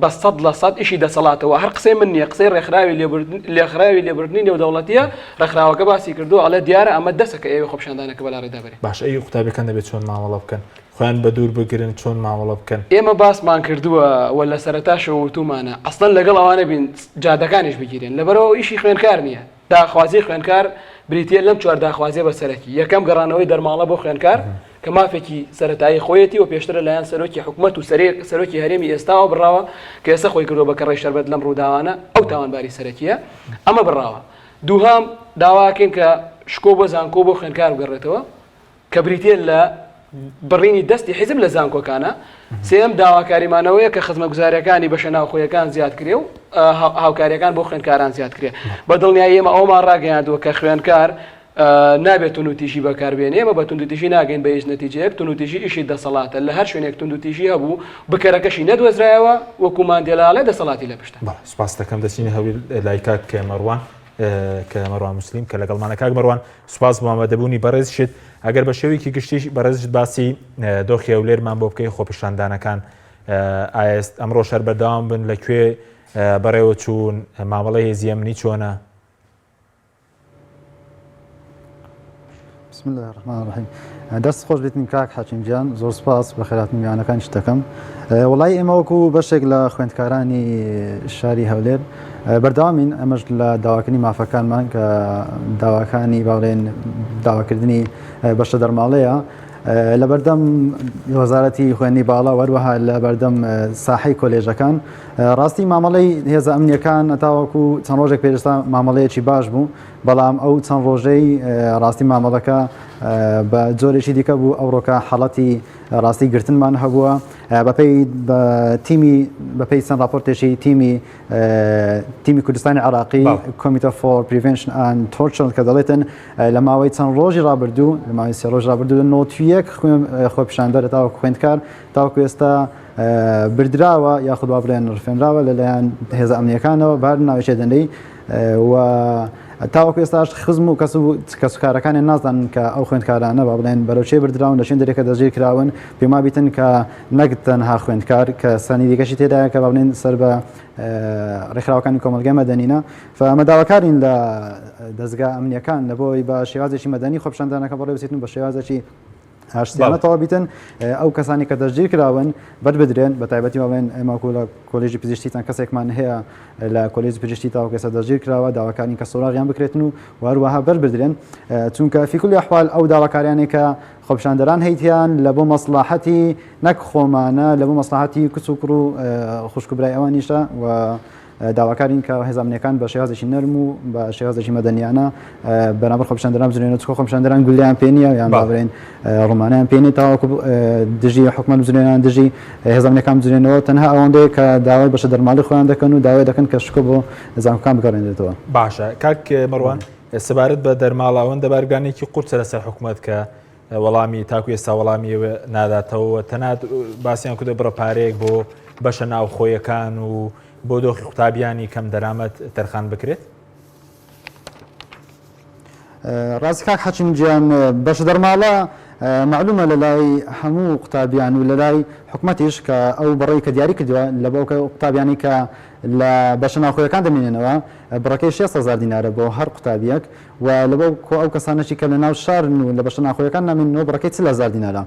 بە 100% ئیشی دەسەڵاتە و هەر قسەی من نییە، قسەی ڕێکخراوی لێبوردن لێخراوی لێبوردنی نێودەوڵەتییە، ڕێکخراوەکە باسی کردووە ئەڵێ دیارە ئەمە دەسە کە ئێوە خۆپیشاندانەکە بەلاڕێدا بەرێ. باشە ئەی قوتابیەکان دەبێت چۆن مامەڵە بکەن؟ خۆیان بەدوور بگرن چۆن مامەڵە بکەن؟ ئێمە باسمان کردووە و لە سەرەتاشەوە وتوومانە ئەسڵەن لەگەڵ ئەوانە بین جادەکانیش بگیرێن لەبەرئەوە ئیشی خوێندکار نییە داخوازی خوێندکار بریتییە لەم چوار داخوازیە بە سەرەکی یەکەم گەڕانەوەی دەرماڵە بۆ خوێندکار کە مافێکی سەرەتایی خۆیەتی و پێشتر لەلایەن سەرۆکی حکومەت و سەرۆکی هەرێمی ئێستاوە بڕاوە کە ئێستا خۆی کردووە بە کەڕەی شەربەت لەم ڕووداوانە ئەو تاوانباری سەرەکیە ئەمە بڕاوە دووهەم داواکەین کە شکۆ بۆ زانکۆ بۆ خوێندکار بگەڕێتەوە کە بریتییە لە بڕینی دەستی حیزب لە زانکۆکانە، سێیەم داواکاریمان ئەوەیە کە خزمەتگوزارییەکانی بەشە ناوخۆیەکان زیاد کرێ و هاوکارییەکان بۆ خوێندکاران زیاد کرێ. بە دڵنیایی ئێمە ئەوەمان ڕاگەیاندووە کە خوێندکار نابێت توندوتیژی بەکار بێنێ، ئێمە بە توندوتیژی ناگەین بە هیچ نەتیجەیەک، توندوتیژی ئیشی دەسەڵاتە، لە هەر شوێنێک توندوتیژی هەبوو، بکەرەکەشی نەدۆزرایەوە، وەکوو ماندێلا ئەڵێ دەسەڵاتی لە پشتە. بەڵێ سوپاست دەکەم، دەچینە هەولێر لای کاک مەروان. کە مەروان موسلیم کە لەگەڵمانە کاک مەروان سوپاس بۆ ئامادەبوونی بەڕێزشت ئەگەر بە شێوەیەکی گشتیش بەڕێزشت باسی دۆخی هەولێرمان بۆ بکەی خۆپیشاندانەکان ئایست ئەمڕۆ شەر بەردەوام بن لە کوێ بەڕێوە چوون مامەڵەی هێزی ئەمنی چۆنە؟ بسم الله الرحمن الرحیم دەست خۆش بێتن کاک حەکیم گیان زۆر سپاس بە خێراتن میوانەکانیش دەکەم وڵی ئێمە وەکو بەشێک لە خوێندکارانی شاری هەولێر بەردەوامین ئەمەش لە داواکردنی مافەکانمان کە داواکانی باڵێن داواکردنی بەشە دەرماڵەیە لە بەردەم وەزارەتی خوێندنی باڵا وەروەها لە بەردەم ساحەی کۆلێژەکان ڕاستی مامەڵەی هێزە ئەمنیەکان تاوەکو چەند ڕۆژێک پێشتا مامەڵەیەکی باش بوو بەڵام ئەو چەند ڕۆژەی ڕاستی مامەڵەکە بە جۆرێکی دیکە بوو ئەوڕۆکە حاڵەتی ڕاستی گرتنمان هەبووە بەپێی تیمی بەپێی چەند راپۆرتێکی تیمی تیمی کوردستانی عراقی Committee for Prevention and Torture کە دەڵێتن لە ماوەی چەند ڕۆژی ڕابردوو لە ماوەی سێ ڕۆژ ڕابردوو لە 91 خۆپیشاندەر تاوەکو خوێندکار تاوەکو ئێستا بردراوە یاخود وا بڵێن ڕفێنراوە لەلایەن هێزە ئەمنیەکانەوە بار ناوێکێ دەنەی و تاوەکو ئێستاش خزم و کەس و کەسوکارەکانیان نازانن کە ئەو خوێندکارانە با بڵێن بەرەو چێ بردراون لە شوێن دەرێکە دەستگیر کراون پێما بیتن کە نەک تەنها خوێندکار کە سانی دیکەشی تێدایە کە با بڵێن سەر بە ڕێکخراوەکانی کۆمەڵگای مەدەنینە فئەمە داواکارین لە دەزگا ئەمنیەکان لە بۆی بە شێوازێکی مەدەنی خۆپیشاندانەکە بەڕێوە بچێتن و بە شێوازێکی ئاشتیانە تەواو بیتن ئەو کەسانی کە دەستگیر کراون بەر بدرێن بە تایبەتی بەڵێن ئێمە وەکو لە کۆلێژی پزیشتی چەند کەسێکمان هەیە لە کۆلێژی پزیشتی تاوەکو ئێستا دەستگیر کراوە داواکارین کە سۆراغیان بکرێتن و هەروەها بەر بدرێن چونکە فی کل ئەحوال ئەو داواکاریانەی کە خۆپیشاندەران هەیتیان لە بۆ مەسڵاحەتی نەک خۆمانە لە بۆ مەسڵاحەتی کچ و کوڕ و خوشک و برای ئەوانیشە و داواکارین کە هێزە ئەمنییەکان بە شێوازێکی نەرم و بە شێوازێکی مەدەنیانە بەرامبەر خۆپیشاندەران بجوڵێنەوە، چونکە خۆپیشاندەران گوللەیان پێ نییە یان با بڵێین ڕومانەیان پێ نییە تاوەکو دژی حکومەت بجوڵێنەوە یان دژی هێزە ئەمنییەکان بجوڵێنەوە، تەنها ئەوەندەیە کە داوای بەشە دەرماڵی خۆیان دەکەن و داوای دەکەن کە شکۆ بۆ زانکۆکان بگەڕێنرێتەوە. باشە کاک مەروان سەبارەت بە دەرماڵە ئەوەندە بارگرانییەکی قورسە لەسەر حکومەت کە وەڵامی تاکو ئێستا وەڵامی ئەوە ناداتەوە تەنات باسیان کردو بڕە پارەیەک بۆ بەشە ناوخۆیەکان و بۆ دۆخی قوتابیانی کەم دەرامەت تەرخان بکرێت؟ ڕاست کاک حەکیم گیان بەشە دەرماڵە مەعلومە لە لای هەموو قوتابیان و لە لای حکومەتیش کە ئەو بڕەی کە دیاری کردووە لە بۆ قوتابیانی کە لە بەشە ناوخۆیەکان دەمێنێنەوە بڕەکەی 600 هەزار دینارە بۆ هەر قوتابیەک و لە بۆ کۆ ئەو کەسانەشی کە لە ناو شارن و لە بەشە ناوخۆیەکان نامێننەوە بڕەکەی 40 هەزار دینارە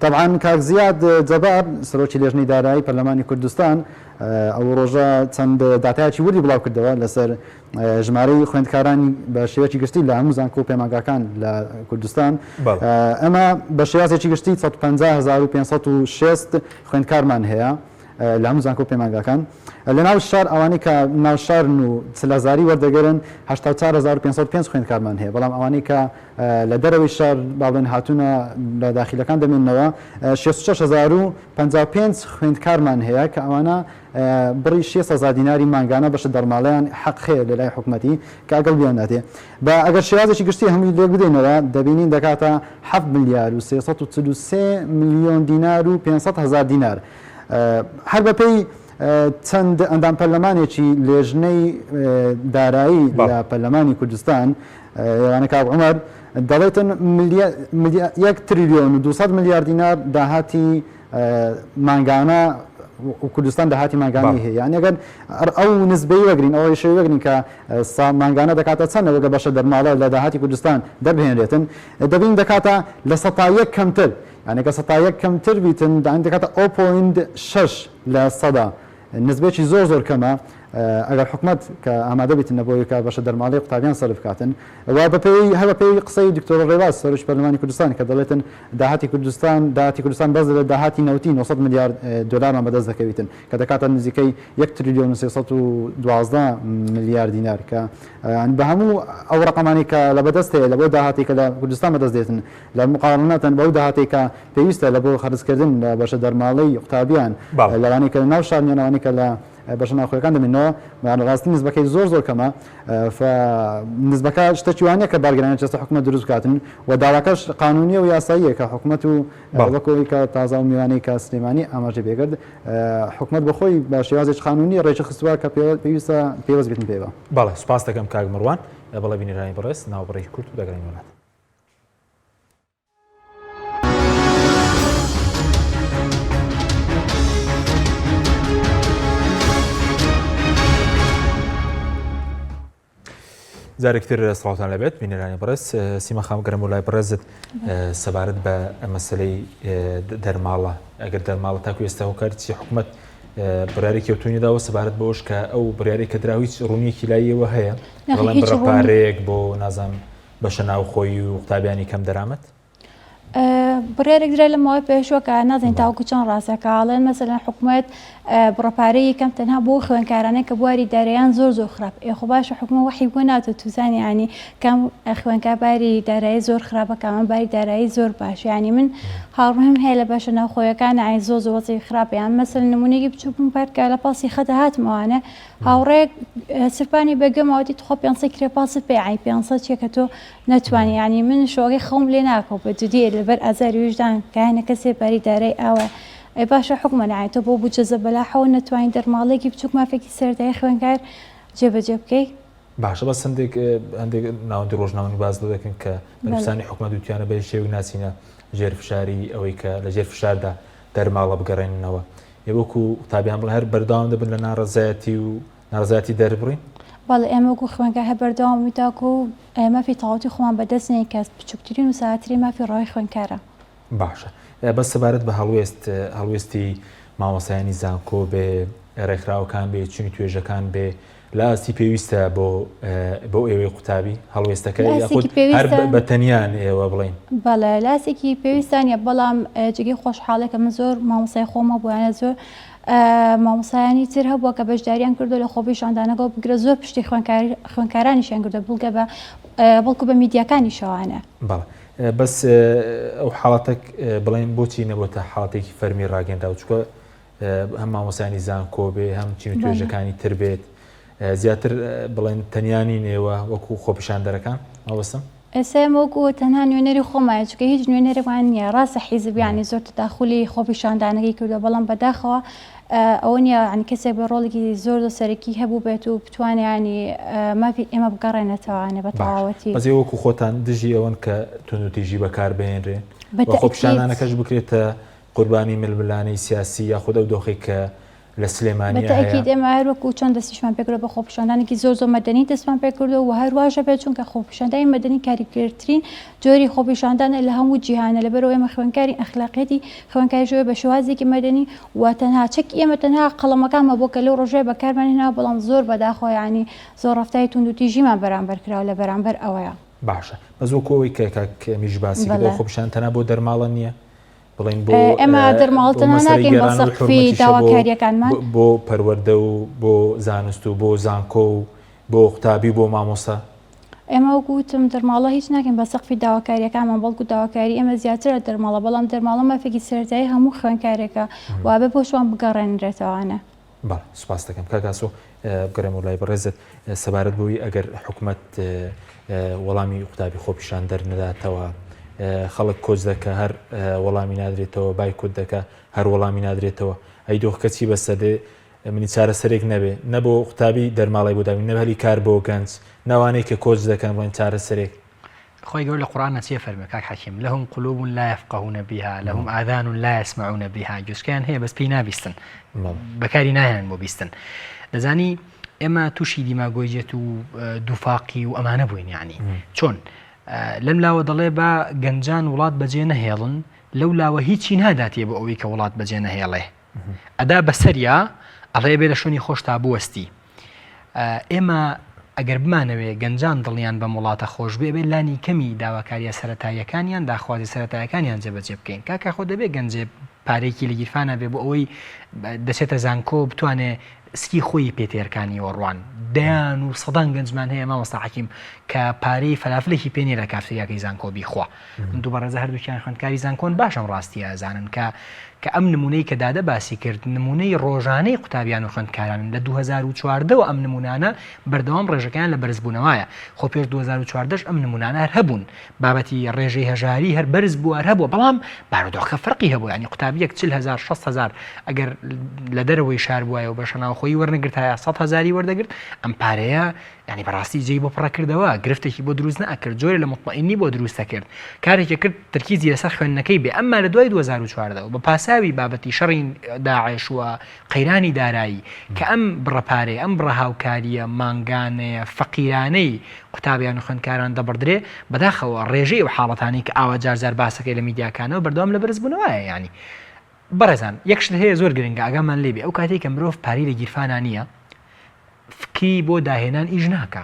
تەبعەن کاک زیاد جەبار سەرۆکی لێژنەی دارایی پەرلەمانی کوردستان ئەو ڕۆژە چەند داتایەکی وردی بڵاو کردەوە لەسەر ژمارەی خوێندکارانی بە شێوەیەکی گشتی لە هەموو زانکۆ و پەیمانگاکان لە کوردستان ئەمە بە شێوازێکی گشتی 150560 خوێندکارمان هەیە لە هەموو زانکۆ و پەیمانگاکان لە ناو شار ئەوانەی کە ناو شارن و چلەزاری وەردەگرن 84505 خوێندکارمان هەیە بەڵام ئەوانەی کە لە دەرەوەی شار با بڵێن هاتوونە لە داخیلەکان دەمێنەوە 66055 خوێندکارمان هەیە کە ئەوانە بڕی 6 هەزار دیناری مانگانە بەشە دەرماڵەیان حەق هەیە لە لای حکومەتی کە ئەگەڵ بیانداتێ بە ئەگەر شێوازێکی گشتی هەمووی لێک بدەینەوە دەبینین دەکاتە 7 ملیار و 343 ملیۆن دینار و 500 هەزار دینار هەر بەپێی چەند ئەندام پەرلەمانێکی لێژنەی دارایی لە پەرلەمانی کوردستان یوانە کاک عومەر دەڵێتن یەک تریلیۆن و 200 ملیار دینار داهاتی مانگانە کوردستان داهاتی مانگانی هەیە یعنی ئەگەر ئەو نسبەی وەگرین ئەو ڕێژەی وەگرین کە مانگانە دەکاتە چەند وەگە بەشە دەرماڵە لە داهاتی کوردستان دەربهێنرێتن دەبین دەکاتە لە سەتا یەک کەمتر یعنی کە سەتا یەک کەمتر بیتن دانی دەکاتە ئەو point شەش لە سەدا نسبەیەکی زۆر زۆر کەمە ئەگەر حکومەت کە ئامادە بیتن بۆ کە بەشە دەرماڵەی قوتابیان سەرف بکاتن و بەپێی هەر بەپێی قسەی دکتۆر ڕێواز سەرۆکی پەرلەمانی کوردستان کە دەڵێتن داهاتی کوردستان داهاتی کوردستان بەس لە داهاتی نەوتی 900 ملیار دۆلارمان بەدەست دەکەویتن کە دەکاتە نزیکەی 1 تریلیۆن و 312 ملیار دینار کە بە هەموو ئەو ڕقەمانی کە لە بەدەست هەیە لە بۆ داهاتی کە لە کوردستان بەدەست دێتن لە مقارنەتەن بەو داهاتەی کە پێویستە لە بۆ خەرجکردن لە بەشە دەرماڵەی قوتابیان لەوانەی کە لە ناو شارن یان ئەوانەی کە لە بەشە ناوخۆیەکان دەمێنەوە بەڵام ڕاستی نسبەکەی زۆر زۆر کەمە نسبەکە شتێکی وا نییە کە بارگرانی جەستە حکومەت دروست بکاتن و داواکەش قانونیە و یاساییە کە حکومەت و وەکو ئەوەی کە تازە ئەو میوانەی کە سلێمانی ئاماژەی پێکرد حکومەت بە خۆی بە شێوازێکی قانونی ڕێکی خستووە کە پێویستە پێوەست بێتن پێوە. بەڵێ سوپاس دەکەم کاک مروان. بەڵێ بینەرانی بەڕێز ناوبڕێکی کورت و دەگەڕێینەوە لاتان. جارێکتر سڵاوتان لەبێت بینەرانی بەڕێز سیما خام گەرم و لای بەڕێزت سەبارەت بە مەسلەی دەرماڵە ئەگەر دەرماڵە تاکو ئێستا هۆکاری چی حکومت بڕارێکی ئەوتۆی نەداوە سەبارەت بەوەش کە ئەو بڕیارێک کە دراوە هیچ ڕوونیەکی لایەوە هەیە بڕە پارەیەک بۆ نازانم بەشە ناوخۆیی و قوتابیانی کەم دەرامەت؟ بڕیارێک درا لە ماوەی پێشوە کە نازانین تاوەکو چەند ڕاستە کە ئەڵێن مەسەلەن حکومەت بڕە پارەی یەکەم تەنها بۆ خوێندکارانە کە بواری دارایان زۆر زۆر خراپ ئێ خۆ باشە حکومەت وەحی بۆ ناتۆ توزانی یانی کام خوێندکار باری دارایی زۆر خراپە کامە باری دارایی زۆر باش یانی من هاوڕێم هەیە لە بەشە ناوخۆیەکان ئای زۆر زۆر وەزعی خراپە یان مەسەلەن نمونەیەکی بچووکم پارکە لە پاسی خەتە هاتمەوانە هاوڕێیەک سرپانی بە گوێما وتی تخوا پێنسەی کرێ پاست پێ یانی پێنسە چیە کە تۆ نەتوانی یانی من شۆکەی خەوم لێ ناکەوت بە جدی لەبەر ئازاری ویژدان کایەنە کەسێ باری دارای ئاوە ئەی باشە حوکمە نایە تۆ بۆ بودجە زەبەلاحەوە نەتوانی دەرماڵەیەکی بچوک مافێکی سەرەتایی خوێندکار جێبەجێ بکەی. باشە بەس هەندێک هەندێک ناوەندی ڕۆژنامەنی باس لەوە دەکەن کە بەرپرسانی حکومەت وتیانە بە هیچ شێوەیەک ناچینە ژێر فشاری ئەوەی کە لە ژێر فشاردا دەرماڵە بگەڕێننەوە ئێوە وەکو قوتابیان بڵێن هەر بەردەوام دەبن لە ناڕەزایەتی و ناڕەزایەتی دەربڕین؟ بەڵێ ئێمە وەکو خوێندکار هەر بەردەوام بین تاکو مافی تەواوەتی خۆمان بەدەست نێین کە بچوکترین و سادەترین مافی ڕەوای خوێندکارە. باشە بەس سەبارەت بە هەڵوێست هەڵوێستی مامۆستایانی زانکۆ بێ ڕێکخراوەکان بێ چینی توێژەکان بێ لە ئاستی پێویستە بۆ بۆ ئێوەی قوتابی هەڵوێستەکە یاخود هەر بە تەنیان ئێوە بڵێن؟ بەڵێ لە ئاستێکی پێویستە نیە بەڵام جێگەی خۆشحاڵیە کە من زۆر مامۆستای خۆم هەبوویانە زۆر مامۆستایانی تر هەبووە کە بەشداریان کردو لە خۆپیشاندانەکە و بگرە زۆر پشتی خوێندکارانیشیان کردو بڵگە بە بەڵکو بە میدیاکانیشەوانە. بەڵێ بەس ئەو حاڵەتە بڵێن بۆچی نەبۆتە حاڵەتێکی فەرمی ڕاگەندراو چونکە هەم مامۆستایانی زانکۆ بێ هەم چین و توێژەکانی تر بێت زیاتر بڵێن تەنیا نین ئێوە وەکو خۆپیشاندەرەکان مەبەستم؟ ئێستا ئێمە وەکو تەنها نوێنەری خۆمانین چونکە هیچ نوێنەرێکمان نییە ڕاستە حیزب یانی زۆر تەداخولی خۆپیشاندانەکەی کردووە بەڵام بەداخەوە ئەوە نییە یانی کەسێک بە ڕۆڵێکی زۆر زۆر سەرەکی هەبوو بێت و بتوانێ یانی مافی ئێمە بگەڕێنێتەوانێ بە تەواوەتی. بەس ئێوە وەکو خۆتان دژی ئەوەن کە توندوتیژی بەکار بهێنرێ و خۆپیشاندانەکەش بکرێتە قوربانی ململانێی سیاسی یاخود ئەو دۆخەی کە لە سلێمانیە هەیە. بەتەئکید ئێمە هەر وەکو چۆن دەستیشمان پێکردوە بە خۆپیشاندانێکی زۆر زۆر مەدەنی دەستمان پێکردوە و هەر واش ئەبێت چونکە خۆپیشاندانی مەدەنی کاریگەرترین جۆری خۆپیشاندانە لە هەموو جیهانە لەبەرئەوەی ئێمە خوێندکارین ئەخلاقیەتی خوێندکاریش ئەوەیە بە شێوازێکی مەدەنی و تەنها چەکی ئێمە تەنها قەڵەمەکانمان بووە کە لەو ڕۆژەیە بەکارمان هێناوە بەڵام زۆر بەداخەوە یانی زۆر ڕەفتاری توندوتیژیمان بەرامبەر کراوە لە بەرامبەر ئەوەیە. باشە بەس وەکو ئەوەی کە کاک ئەمیش باسی کرد ئەو بەڵێ. خۆپیشاندان تەنها بۆ دەرماڵە نییە؟ بڵێین بۆ ئێمە دەرماڵە بۆ تەنها مەسەلەی ناکەین بە گەڕانەوەی سەقفی حورمەتیشە بۆ داواکارییەکانمان. بۆ پەروەردە و بۆ زانست و بۆ زانکۆ و بۆ قوتابی و بۆ مامۆستا؟ ئێمە وەکو وتم دەرماڵە هیچ ناکەین بە سەقفی داواکارییەکانمان، بەڵکو داواکاری ئێمە زیاترە لە دەرماڵە، بەڵام دەرماڵە مافێکی سەرەتایی هەموو خوێندکارێکە و ئەبێ بۆشمان بگەڕێنرێتەوانە. بەڵێ سوپاست دەکەم کاک ئاسۆ بگەڕێمەوە لای بەڕێزت سەبارەت بەوەی ئەگەر حکومەت وەڵامی قوتابی خۆپیشاندەر نەداتەوە خەڵک کۆچ دەکە هەر وەڵامی نادرێتەوە بایکۆت دەکە هەر وەڵامی نادرێتەوە ئەی دۆخەکە چی بەسەر دێ منی چارەسەرێک نەبێ نە بۆ قوتابی دەرماڵی بۆ دابین نە هەلی کار بۆ گەنج نەوانەی کە کۆچ دەکەن بڵێن چارەسەرێک خوای گەورە لە قورئانا چی ئەفەرموێ کاک حەکیم، لهم قلوب لا یفقهون بها لهم آذان لا یسمعون بها گوێچکەیان هەیە بەس پێی نابیستن بەکاری ناهێنن بۆ بیستن دەزانی ئێمە تووشی دیماگۆیجێت و دووفاقی و ئەمانە بووین یعنی چۆن لەم لاوە دەڵێ با گەنجان وڵات بەجێ نەهێڵن لەو لاوە هیچی ناداتێ بۆ ئەوەی کە وڵات بەجێ نەهێڵێ ئەدا بەسەریا ئەڵێ بێ لە شوێنی خۆشتا بوەستی ئێمە ئەگەر بمانەوێ گەنجان دڵیان بەم وڵاتە خۆش بێ ئەبێ لانی کەمی داواکاریە سەرەتاییەکانیان داخوازی سەرەتایەکانیان جێبەجێ بکەین کاکە خۆ دەبێ گەنجێ پارێکی لە گیرفانە بێ بۆ ئەوەی دەچێتە زانکۆ بتوانێ سکی خۆی پێ تێرکانی وەڕوان دەیان و سەدان گەنجمان هەیە مامۆستا حەکیم کە پارەی فەلافلێکی پێ نیە لە کافتریاکەی زانکۆ بیخوا ئەم دوو بەڕێزە هەردووکیان خوێندکاری زانکۆن باش ئەم ڕاستیە ئەزانن کە کە ئەم نمونەی کە دادە باسی کرد نمونەی ڕۆژانەی قوتابیان و خوێندکارانن لە 2014 وە ئەم نمونانە بەردەوام ڕێژەکەیان لە بەرزبوونەوەیە خۆ پێش 2014 ئەم نمونانە هەر هەبوون بابەتی ڕێژەی هەژاری هەر بەرز بوو هەر هەبووە بەڵام بارودۆخەکە فەرقی هەبوو ینی قوتابیەک 40 هزار 60 هزار ئەگەر لە دەرەوەی شار بوایە و بەشە ناوخۆیی وەرنەگرتایە 100 هزاری وەردەگرت ئەم پارەیە یانی بەڕاستی جێی بۆ پڕەکردەوە، گرفتێکی بۆ دروست نەئەکرد، جۆرێ لە موتمەئینی بۆ دروست ئەکرد، کارێکی کرد تەرکیزی لەسەر خوێندنەکەی بێ، ئەمما لە دوای 2014 وە بە پاساوی بابەتی شەڕی داعش و قەیرانی دارایی کە ئەم بڕە پارەیە، ئەم بڕە هاوکارییە مانگانەیە فەقیرانەی قوتابیان و خوێندکاران دەبڕدرێ، بەداخەوە ڕێژەی ئەو حاڵەتانەی کە ئاوا جار جار باسەکەی لە میدیاکانەوە بەردەوام لە بەرزبوونەوەیە یانی بەڕێزان یەک شت هەیە زۆر گرنگە ئاگامان لێ بێ ئەو کاتەی کە مرۆڤ پارەی لە گیرفانا نییە فکری بۆ داهێنان ئیش ناکا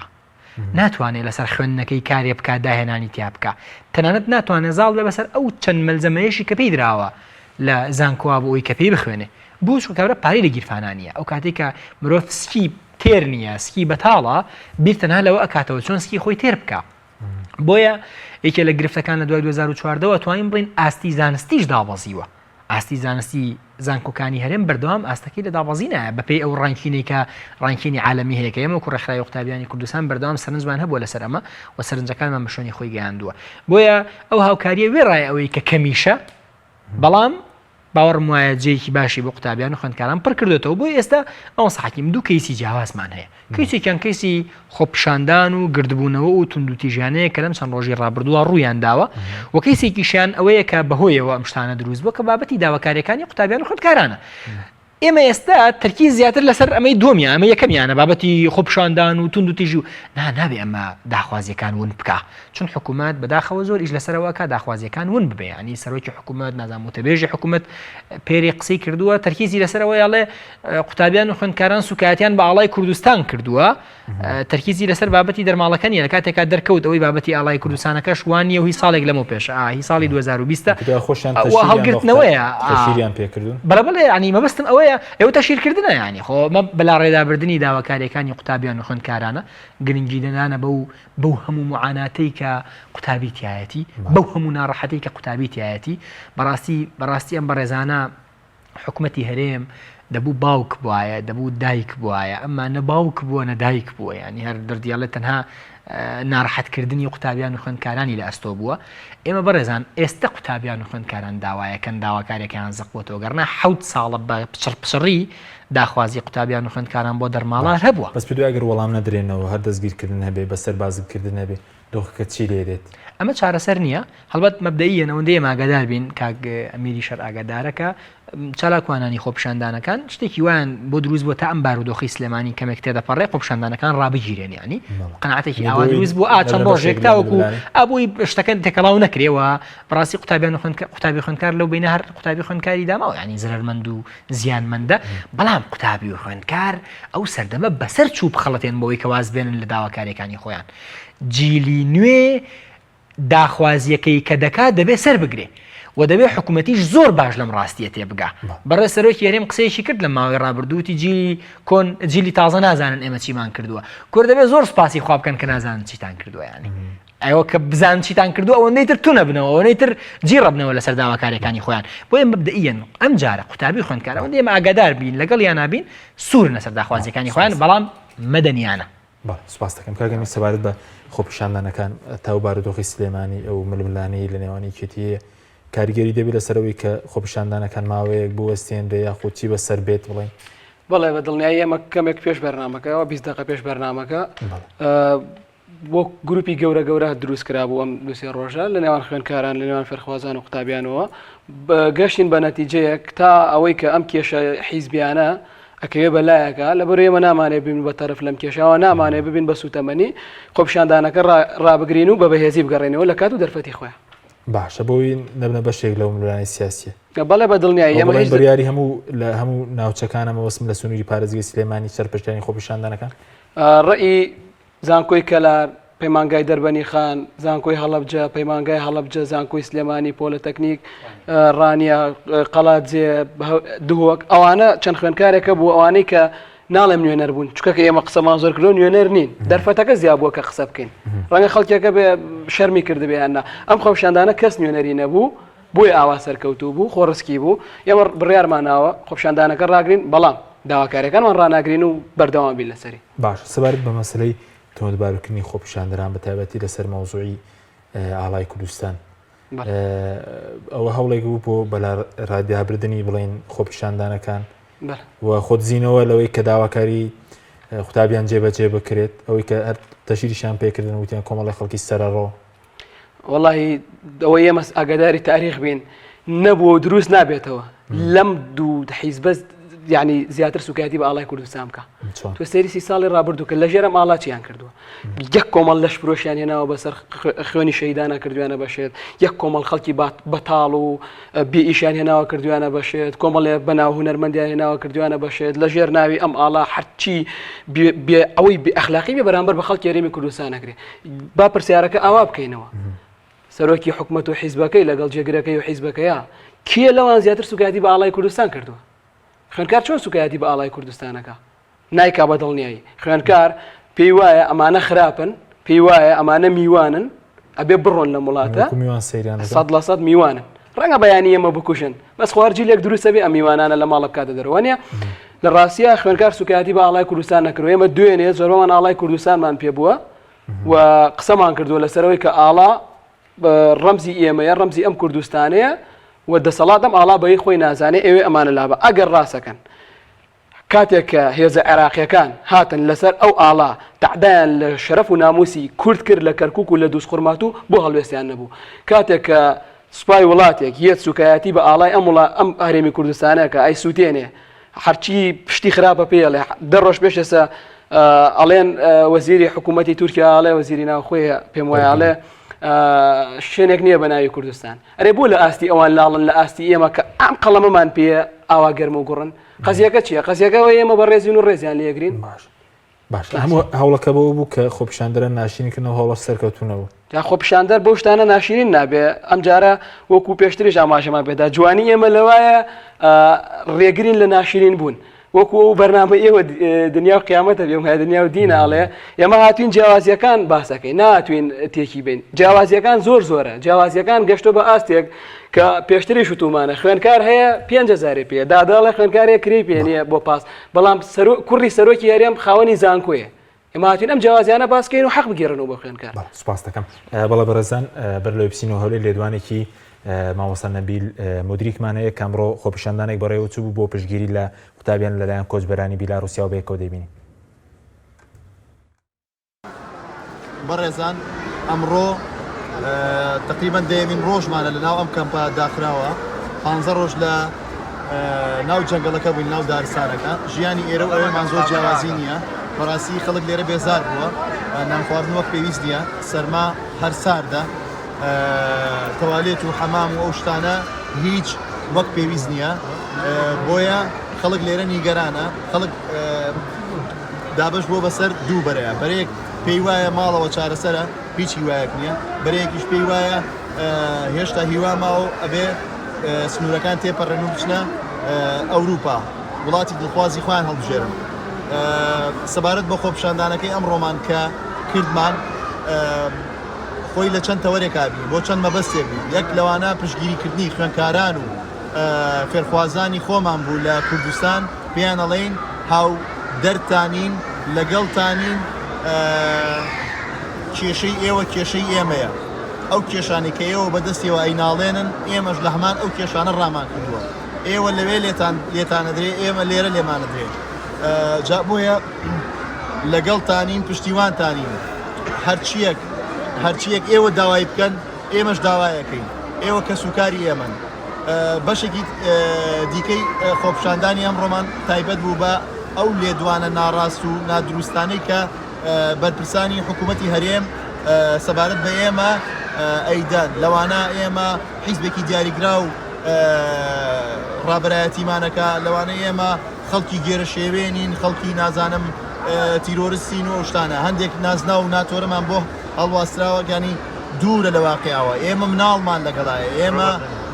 ناتوانێت لەسەر خوێندنەکەی کارێ بکات داهێنانی تیا بکە تەنانەت ناتوانێت زاڵ بێ بەسەر ئەو چەند مەلزەمەیەشی کە پێی دراوە لە زانکۆوا بۆ ئەوی کە پێی بخوێنێ بۆ چونکە کابرا پارەی لە گیرفانا نییە ئەو کاتێک کە مرۆڤ سکی تێر نییە سکی بەتاڵە بیر تەنها لەوە ئەکاتەوە چۆن سکی خۆی تێر بکە بۆیە یەکێ لە گرفتەکان لە دوای 2014 ەوە توانین بڵین ئاستی زانستیش دابەزیوە ئاستی زانستی زانکۆکانی هەرێم بەردەوام ئاستەکەی لە دابەزینایە بەپێی ئەو ranking ەی کە ranking ی عالەمی هەیە کە ئێمە وەکو ڕێکخراوی قوتابیانی کوردستان بەردەوام سەرنجمان هەبووە لەسەر ئەمە و سەرنجەکانمان بە شوێنی خۆی گەیاندووە بۆیە ئەو هاوکاریە وێڕای ئەوەی کە کەمیشە بەڵام باوەڕم وایە جێیەکی باشی بۆ قوتابیان و خوێندکاران پڕ کردوێتەوە بۆ ئێستا مامۆستا حەکیم دوو کەیسی جیاوازمان هەیە کەیسێکیان کەیسی خۆپیشاندان و گردبوونەوە و توندوتیژیانەیە کە لەم چەند ڕۆژی ڕابردووە ڕوویان داوە و کەیسێکیشیان ئەوەیە کە بەهۆیەوە ئەم شتانە دروست بووە کە بابەتی داواکاریەکانی قوتابیان و خوێندکارانە. ئێمە ئێستا تەرکیز زیاتر لەسەر ئەمەی دووەمیان ئەمە یەکەمیانە بابەتی خۆپیشاندان و توندوتیژی و نا نابێ ئەمە داخوازیەکان ون بکا چون حکوومەت بەداخەوە زۆر ئیش لەسەرەوە کا داخوازیەکان ون ببێ ینی سەرۆکی حکوومەت نازانم وتەبێژی حکوومەت پێری قسەی کردووە تەرکیزی لەسەرەوە یاڵێ قوتابیان و خوێندکاران سوکایەتیان بە ئاڵای کوردستان کردووە تەرکیزی لەسەر بابەتی دەرماڵەکە نیە لە کاتێکا دەرکەوت ئەوەی بابەتی ئاڵای کوردستانەکەش وان نیە و هی ساڵێک لەمەو پێش هی ساڵی 2020 خۆشیان هەڵگرتنەوەیە تەشیریان پێکردون بەڵێ بەڵێ ینی مەبەستم ئەوەیە ئێوە تەشیرکردنە ینی خۆ مە بەلاڕێدابردنی داواکاریەکانی قوتابیان و خوێندکارانە گرنگی دەدانە بەو بەو هەموو معاناتەی کە قوتابی تایەتی بەو هەموو ناڕەحەتی کە قوتابی تایەتی بەڕاستی بەڕاستی ئەم بەڕێزانە حکومەتی هەرێم دەبوو باوک بوایە دەبوو دایک بوایە ئەمما نە باوک بووە نە دایک بووە ینی هەر دەردیاڵێ تەنها. ناڕەحەتکردنی قوتابیان و خوێندکارانی لە ئەستۆ بووە. ئێمە بەڕێزان ئێستە قوتابیان و خوێندکاران داوایەکەن داواکاریەکەیان زەق بۆتەوە گەرنا حەوت ساڵە بە پچڕپچڕی داخوازی قوتابیان و خوێندکاران بۆ دەرماڵە باشە هەبووە. بەس پێت وایە گەر وەڵام نەدرێنەوە هەر دەستگیرکردن هەبێ بەسەربازکردن هەبێ دۆخەکە چی لێ دێت؟ ئەمە چارەسەر نییە، هەڵبەت مەبدەئییەن ئەوەندەی ئێمە ئاگادار بین کاک ئەمیری شەر ئاگادارە کە چالاکوانانی خۆپیشاندانەکان شتێکی وایان بۆ دروست بووە تا ئەم بارودۆخی سلێمانی کەمێک تێدەپەڕێ خۆپیشاندانەکان ڕابگیرێن یانی قەناعەتێکی ئاوا دروست بوو ئا چەند ڕۆژێک تاوەکو ئابووی شتەکە تێکەڵاو نەکرێەوە بەڕاستی قوتابیان قوتابی خوێندکار لەو بینە هەر قوتابی خوێندکاری داماوە ینی زەرمەند و زیانمەندە بەڵام قوتابی و خوێندکار ئەو سەردەمە بەسەر چوو بخەڵەتێن بۆی کە واز بێنن لە داواکاریەکانی خۆیان جیلی نوێ داخوازیەکەی کە دەکات دەبێ سەر بگرێ و دەبێ حکوومەتیش زۆر باش لەم ڕاستیە تێبگا. بەڕێز سەرۆکی هەرێم قسەیەکی کرد لەم ماوەی ڕابردوو وتی جیلی کۆن جیلی تازە نازانن ئێمە چیمان کردووە. کورد دەبێ زۆر سوپاسی خوا بکەن کە نازانن چیتان کردووە یانی ئەوە کە بزان چیتان کردووە ئەوەندەی تر تونە بنەوە ئەوەندەی تر جیڕە بنەوە لەسەر داواکاریەکانی خۆیان بۆیە مەبدەئیەن ئەم جارە قوتابی خوێندکار ئەوەندەی ئێمە ئاگادار بین لەگەڵیانا بین سوورن لەسەر داخوازیەکانی خۆیان بەڵام مەدەنیانە. بەڵێ سوپاست دەکەم کاک ئەمیر سەبارەت بە خۆپیشاندانەکان تا و بارودۆخی سلێمانی ئەو ململانێی لە نێوان یەکێتی هەیە کاریگەری دەبێت لەسەر ئەوەی کە خۆپیشاندانەکان ماوەیەک بوەستێنرێ یاخود چی بەسەر بێت بڵێن؟ بەڵێ بە دڵنیایی ئێمە کەمێک پێش بەرنامەکەەوە 20 دقە پێش بەرنامەکە بۆ گروپی گەورە گەورە دروست کرابوو ئەم دوسێ ڕۆژە لە نێوان خوێنکاران لە نێوان فێرخوازان و قوتابیانەوە گەشتین بە نەتیجەیەک تا ئەوەی کە ئەم کێشە حیزبیانە ئەکەوێ بە لایەکا، لەبەر ئێمە نامانەوێ ببین بە تەرەف لەم کێشەوە، نامانەوێ ببین بە سووتەمەنی، خۆپیشاندانەکە ڕابگرین و بە بەهێزی بگەڕێینەوە لە کات و دەرفەتی خۆیان. باشە بۆی نەبنە بەشێک لەو ململانێ سیاسیە. بەڵێ بە دڵنیایی ئێمە هیچ بڕیاری هەموو لە هەموو ناوچەکانە مەبەستم لە سنووری پارێزگەی سلێمانی سەرپەرشتیاری خۆپیشاندانەکان؟ ڕەئی زانکۆی کەلار، پەیمانگای دەربەنیخان، زانکۆی هەڵەبجە، پەیمانگای هەڵەبجە، زانکۆی سلێمانی، پۆلەتەکنیک، ڕانیە، قەڵادزێ، دهۆک، ئەوانە چەند خوێندکارێکە بوو ئەوانەی کە ناڵێم نوێنەر بوون چکە کە ئێمە قسەمان زۆر کردو نوێنەر نین دەرفەتەکە زیاد بووە کە قسە بکەین ڕەنگە خەڵکێکە بێ شەرمی کردبێ یان نا ئەم خۆپیشاندانە کەس نوێنەری نەبوو بۆیە ئاوا سەرکەوتوو بوو خۆڕسکی بوو ئێمە بڕیارمان ناوە خۆپیشاندانەکە ڕاگرین بەڵام داواکاریەکانمان ڕاناگرین و بەردەوام بین لەسەری. باشە سەبارەت بە مەسەلەی تۆمەتبارکردنی خۆپیشاندەران بە تایبەتی لەسەر مەوزوعی ئاڵای کوردستان ئەوە هەوڵێک بوو بۆ بەلاڕادابردنی بڵێن خۆپیشاندانەکان و خۆدزینەوە لەوەی کە داواکاری قوتابیان جێبەجێ بکرێت ئەوەی کە هەر تەشیریشیان پێکردن وتیان کۆمەڵی خەڵکی سەرەڕۆ وەڵاهی ئەوەی ئێمە ئاگاداری تاریخ بین نەبووە و دروست نابێتەوە لەم دوو حیزبە یعنی زیاتر سوکایەتی بە ئاڵای کوردستان بکە تۆ سەیری سی ساڵی ڕابردوو کە لەژێرم ئاڵا چیان کردووە یەک کۆمەڵ لەش فرۆشیان هێناوە بەسەر خوێنی شەیدانە کردویانە بەشێت یەک کۆمەڵ خەڵکی بەتاڵ و بێ ئیشیان هێناوە کردویانە بەشێت کۆمەڵێ بەناو هونەرمەندیان هێناوە کردویانە بەشێت لەژێر ناوی ئەم ئاڵا هەرچی ئەوەی بێ ئەخلاقی بێ بەرامبەر بە خەڵکی هەرێمی کوردستان نەکرێ با پرسیارەکە ئاوا بکەینەوە سەرۆکی حکومەت و حیزبەکەی لەگەڵ جێگرەکەی و حیزبەکەیە کێ لەوان زیاتر سوکایەتی بە ئاڵای کوردستان کردووە خوێندکار چۆن سوکایەتی بە ئاڵای کوردستانەکە نایکا بە دڵنیایی خوێندکار پێی وایە ئەمانە خراپن پێی وایە ئەمانە میوانن ئەبێ بڕۆن لەم وڵاتە سەد لە سەد میوانن ڕەنگە بەیانی ئێمە بکوژن بەس خوارجی لێک دروستە بێ ئەم میوانانە لە ماڵە بکاتە دەرەوە نیە لە ڕاستە خوێنکار سوکایەتی بە ئاڵای کوردستان نەکرد ئێمە دوێنێ زۆربەمان ئاڵای کوردستانمان پێ بووە و قسەمان کردووە لەسەرەوەی کە ئاڵا ڕەمزی ئێمەیە ڕەمزی ئەم کوردستانەیە و دەسەڵات ئەم ئاڵا بەی خۆی نازانێ ئەوێ ئەمانە لابە ئەگەر ڕاستەکەن کاتێک کە هێزە عێراقیەکان هاتن لەسەر ئەو ئاڵا تەعدایان لە شەرەف و ناموسی کورد کرد لە کەرکوک و لە دوزخورماتوو بۆ هەڵوێستیان نەبوو؟ کاتێک کە سوپای وڵاتێک یەت سوکایەتی بە ئاڵای ئەم وڵا ئەم هەرێمی کوردستانە کە ئەیسوتێنێ هەرچی پشتی خراپە پێی ئەڵێ دە ڕۆژ پێش ئێستا ئەڵێن وەزیری حکوومەتی تورکیا ئەڵێ وەزیری ناوخۆیە پێم وایە ئەڵێ شوێنێک نییە بە ناوی کوردستان ئەرێ بۆ لە ئاستی ئەوان لاڵن لە ئاستی ئێمە کە ئەم قەڵەمەمان پێیە ئاوا گەرم و گوڕن قەزیەکە چییە؟ قەزیەکە ئەوەیە ئێمە بەڕێزین و ڕێزیان لێ ئەگرین. باش باش هەموو هەوڵەکە بەوە بوو کە خۆپیشاندەران ناشرین کردن و هەوڵەش سەرکەوتوو نەبوو. جا خۆپیشاندەر بەو شتانە ناشرین نابێ ئەمجارە وەکو پێشتریش ئاماژەمان پێدا جوانی ئێمە لەوایە ڕێگرین لە ناشرین بوون وەکو ئەو بەرنامە ئێوە دنیا و قیامەتە بێم هەیە دنیا و دینە ئەڵێ ئێمە هاتوین جیاوازیەکان باسەکەی ناتوین تێکی بین جیاوازیەکان زۆر زۆرە جیاوازیەکان گەشتۆ بە ئاستێک کە پێشتریش وتومانە خوێندکار هەیە پێنج هەزاری پێیە دادە ئەڵێ خوێندکار هەیە کرێی پێ نییە بۆ پاس بەڵام کوڕی سەرۆکی هەرێم خاوەنی زانکۆیە. ئێمە هاتوین ئەم جیاوازیانە باس کەین و حەق بگێڕنەوە بۆ خوێندکار. بەڵێ سوپاست دەکەم. بەڵێ بەڕێزان بەر لەوەی بچینەوە هەولێر لێدوانێکی مامۆستا نەبیل مودریکمان هەیە کە ئەمڕۆ خۆپیشاندانێک بەڕێوە چوو بۆ پشتگیری لە قوتابیان لەلایەن کۆچبەرانی بیلاڕوسیاوە بەیەکەوە دەیبینین. بەڕێزان ئەمڕۆ تقریبا دەیەمین ڕۆژمانە لە ناو ئەم کەمپە داخراوە پانزە ڕۆژ لە ناو جەنگەڵەکە بووین ناو دارستانەکە ژیانی ئێرە و ئەوێمان زۆر جیاوازی نییە بەڕاستی خەڵک لێرە بێزار بووە نان خواردن وەک پێویست نییە سەرما هەر ساردە تەوالێت و حەمام و ئەو شتانە هیچ وەک پێویست نییە بۆیە خەڵک لێرە نیگەرانە خەڵک دابەش بووە بەسەر دوو بەرەیە، بەرەیەک پێی وایە ماڵەوە چارەسەرە هیچ هیوایەک نییە، بەرەیەکیش پێی وایە هێشتا هیوا ماوە و ئەبێ سنوورەکان تێپەڕێن و بچنە ئەوروپا وڵاتی دڵخوازی خۆیان هەڵبژێرن. سەبارەت بە خۆپیشاندانەکەی ئەمڕۆمان کە کردمان خۆی لە چەند تەوەرێکا بی بۆ چەند مەبەستێک بوو یەک لەوانە پشتگیریکردنی خوێندکاران و فێرخوازانی خۆمان بوو لە کوردستان پێیان ئەڵێین هاو دەردتانین لەگەڵتانین کێشەی ئێوە کێشەی ئێمەیە ئەو کێشانەی کە ئێوە بەدەستیەوە ئەیناڵێنن ئێمەش لە هەمان ئەو کێشانە ڕامان کردووە ئێوە لەوێ لێتان لێتانەدرێ ئێمە لێرە لێمانەدرێ جا بۆیە لەگەڵتانین پشتیوانتانین هەرچیەک هەرچیەک ئێوە داوای بکەن ئێمەش داوایەکەین ئێوە کەسوکاری ئێمەن بەشێکی دیکەی خۆپیشاندانی ئەمڕۆمان تایبەت بوو بە ئەو لێدوانە ناڕاست و نادروستانەی کە بەرپرسانی حکوومەتی هەرێم سەبارەت بە ئێمە ئەیدەن لەوانە ئێمە حیزبێکی دیاریکراو ڕابەرایەتیمانەکە لەوانە ئێمە خەڵکی گێرەشێوێنین خەڵکی نازانم تیرۆرستین و ئەو شتانە هەندێک نازناو و ناتۆرەمان بۆ هەڵواسراوە گانی دوورە لە واقیعەوە، ئێمە مناڵمان لەگەڵایە، ئێمە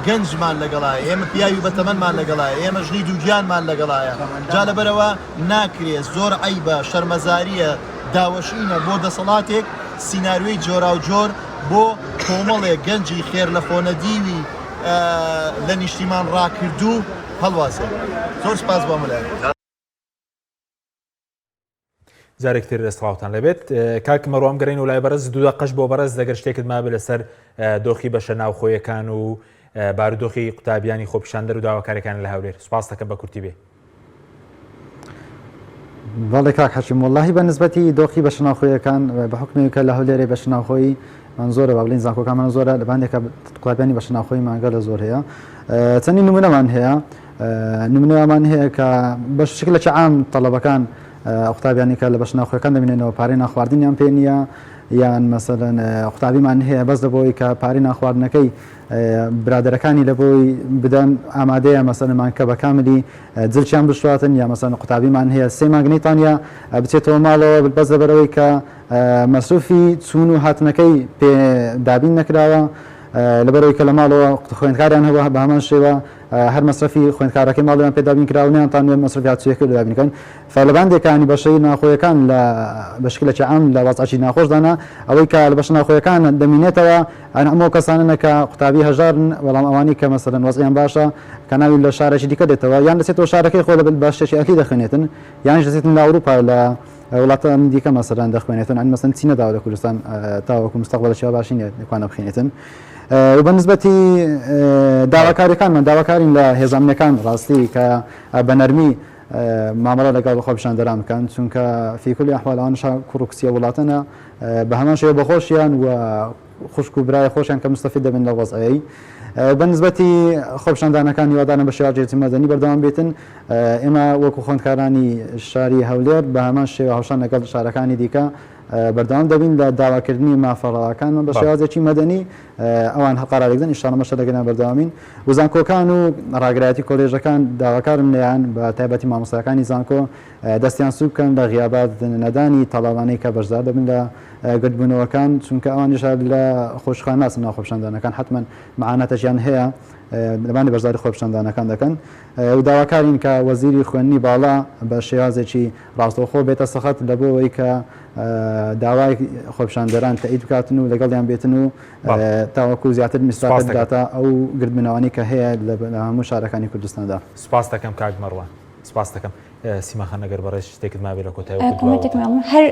گەنجمان لەگەڵایە، ئێمە پیاوی بەتەمەنمان لەگەڵایە، ئێمە ژنی دووگیانمان لەگەڵایە، جا لەبەرئەوە ناکرێ، زۆر عەیبە، شەرمەزارییە، داوەشینە بۆ دەسەڵاتێک سیناریۆی جۆراوجۆر بۆ کۆمەڵێک گەنجی خێرلەخۆنەدیوی لە نیشتیمان ڕاکردوو هەڵواسێ. زۆر سوپاس بۆ هەموو لایەک. جارێک تر سڵاوتان لەبێت کاک مەڕوام گەڕین و لای بەڕێز دوو دەقەش بۆ بەڕێز دەگەر شتێکت مابێت لەسەر دۆخی بەشە ناوخۆیەکان و بارودۆخی قوتابیانی خۆپیشاندەر و داواکاریەکان لە هەولێر سوپاس دەکەم بە کورتی بێ. بەڵێ کاک حەکیم وەڵاهی بە نسبەتی دۆخی بەشە ناوخۆیەکان بە حوکمی کە لە هەولێرێ بەشە ناوخۆیی من زۆرە با بڵێین زانکۆکانمان زۆرە لە باندێکە قوتابیانی بەشە ناوخۆیمان گەلە زۆر هەیە چەندین نمونەمان هەیە نمونەمان هەیە کە بە شکلێکی عام تەڵەبەکان قوتابیانی کە لە بەشە ناوخۆیەکان دەمێننەوە پارەی نانخواردنیان پێ نییە یان مەسەلەن قوتابیمان هەیە بەس لە بۆی کە پارەی نانخواردنەکەی برادەرەکانی لە بۆی بدەن ئامادەیە مەسەلەن مانگەکە بە کاملی جلکیان بشواتن یا مەسەلەن قوتابیمان هەیە سێ مانگ نەیتانیە بچێتەوە ماڵەوە بەس لەبەرئەوەی کە مەسروفی چوون و هاتنەکەی پێ دابین نەکراوە لەبەرئەوەی کە لە ماڵەوە خوێندکاریان هەبووە بە هەمان شێوە هەر مەسرەفی خوێندکارەکەی ماڵیان پێ دابین کراوە نەیانتوانیوە مەسرەفی هاتوچۆیەکەی پێ دابین کەن فە لە باندێکانی بەشەی ناوخۆیەکان لە بە شکلێکی عام لە وەزعێکی ناخۆشدانە ئەوەی کە لە بەشە ناوخۆیەکان دەمینێتەوە ئەن ئەو کەسانەنە کە قوتابی هەژارن بەڵام ئەوانەی کە مەسەلەن وەزعیان باشە کە ناوی لە شارێکی دیکە دێتەوە یان دەچێتەوە شارەکەی خۆی لە بەشێکی ئەهلی دەخوێنێتن یانیش دەچێتن لە ئەوروپا لە وڵاتانی دیکە مەسەلەن دەخوێنێتن ئەن مەسەن چی نەداوە لە کوردستان تاوەکو مستەقبەلە شێوە باشی نییە کوانە بخوێنێتن و بە نسبەتی داواکاریەکانمان داواکارین لە هێزە ئەمنیەکان ڕاستی کە بە نەرمی مامەڵە لەگەڵ خۆپیشاندەران بکەن چونکە فی کلی ئەحوال ئەوانش کوڕ و کچی وڵاتەنە بە هەمان شێوە بەخۆشیان و خوشک و برای خۆشیان کە مستەفید دەبن لە وەزعەی بە نسبەتی خۆپیشاندانەکان هیوادارم بە شێوازێکی مەدەنی بەردەوام بێتن ئێمە وەکو خوێندکارانی شاری هەولێر بە هەمان شێوە هاوشان لەگەڵ شارەکانی دیکە بەردەوام دەبین لە داواکردنی مافە ڕەواکانمان بە شێوازێکی مەدەنی ئەوان هەر قەرارێک بدەن ئینشاڵڵا مەشە لەگەڵیان بەردەوامین و زانکۆکان و ڕاگرایەتی کۆلێژەکان داواکارم لێیان بە تایبەتی مامۆستاکانی زانکۆ دەستیان سووک بکەن لە غیابات نەدانی تەڵەبانەی کە بەشدار دەبن لە گردبوونەوەکان چونکە ئەوانیش هەر لە خۆشخوان ناچن ناو خۆپیشاندانەکان حەتمەن معاناتەشیان هەیە لەبانی بەشداری خۆپیشاندانەکان دەکەن و داواکارین کە وەزیری خوێندنی باڵا بە شێوازێکی ڕاستەوخۆ بێتە سەخت لە بۆ ئەوەی کە داوای خۆپیشاندەران تەئید بکاتن و لەگەڵیان بێتن و تاوەکو زیاتر میسراقەت بداتە ئەو گردبوونەوانەی کە هەیە لە هەموو شارەکانی کوردستاندا. سوپاست دەکەم کاک مەڕوان. سوپاست دەکەم. سیما خان ئەگەر بەڕێز شتێکت مابێ لە کۆتایی وەکو دوا کۆمێنتێک وتە. ماڵم هەر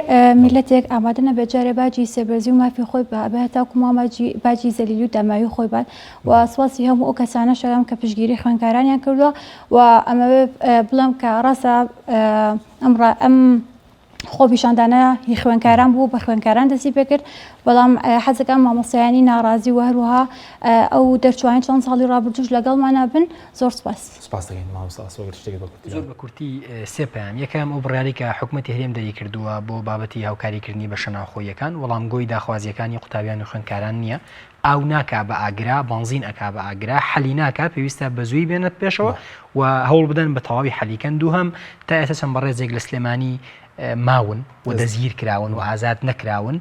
میللەتێک ئامادە نەبێت جارێ باجی سەربەرزی و مافی خۆی با ئەبێ هەتاکو ما باجی باجی زەلیلی و داماوی خۆی بات و سوپاسی هەموو ئەو کەسانەش ئەکەم کە پشتگیری خوێندکارانیان کردووە و ئەمەوێ بڵێم کە ڕاستە ئەم ڕا ئەم خۆپیشاندانە هی خوێندکاران بوو بە خوێندکاران دەستی پێکرد بەڵام حەزەکەم مامۆستایانی ناڕازی و هەروەها ئەو دەرچوانی چەند ساڵی ڕابردووش لەگەڵمانە بن زۆر سپاس. سپاس دەکەین مامۆستا ئاسۆ ئەگەر شتێکت بە کورتی زۆر بە کورتی سێ پەیام یەکەم ئەو بڕیارەی کە حکومەتی هەرێم دەریکردووە بۆ بابەتی هاوکاریکردنی بەشە ناوخۆییەکان وەڵامگۆی داخوازییەکانی قوتابیان و خوێندکاران نییە ئاو ناکا بە ئاگرا بەنزین ئەکا بە ئاگرا حەلی ناکا پێویستە بە زووی بێنە پێشەوە و هەوڵ بدەن بە تەواوی حەلیکەن دووهەم تا ئێستا چەند بەڕێزێک لە سلێمانی ماون و دەستگیر کراون و ئازاد نەکراون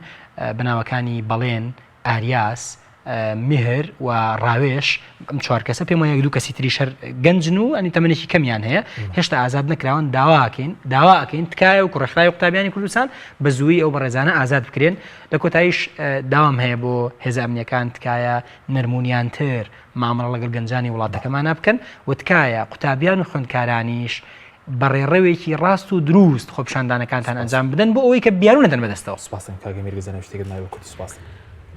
بە ناوەکانی بەڵێن ئاریاس میهر و ڕاوێژ ئەم چوار کەسە پێم وایە دوو کەسی تریش هەر گەنجن و ئەنی تەمەنێکی کەمیان هەیە هێشتا ئازاد نەکراون داواکەین داواکەین تکایە و ڕێکخراوی قوتابیانی کوردستان بە زووی ئەو بەڕێزانە ئازاد بکرێن لە کۆتاییش داوام هەیە بۆ هێزە ئەمنیەکان تکایە نەرمونیانتر مامەڵە لەگەڵ گەنجانی وڵاتەکەمانە بکەن و تکایە قوتابیان و خوێندکارانیش بە ڕێڕەوێکی ڕاست و دروست خۆپیشاندانەکانتان ئەنجام بدەن بۆ ئەوەی کە بیانوو نەدەن بەدەستەوە. سوپاستان کاک ئەمیر گەزانە شتێکت ماوە کوردی سوپاس.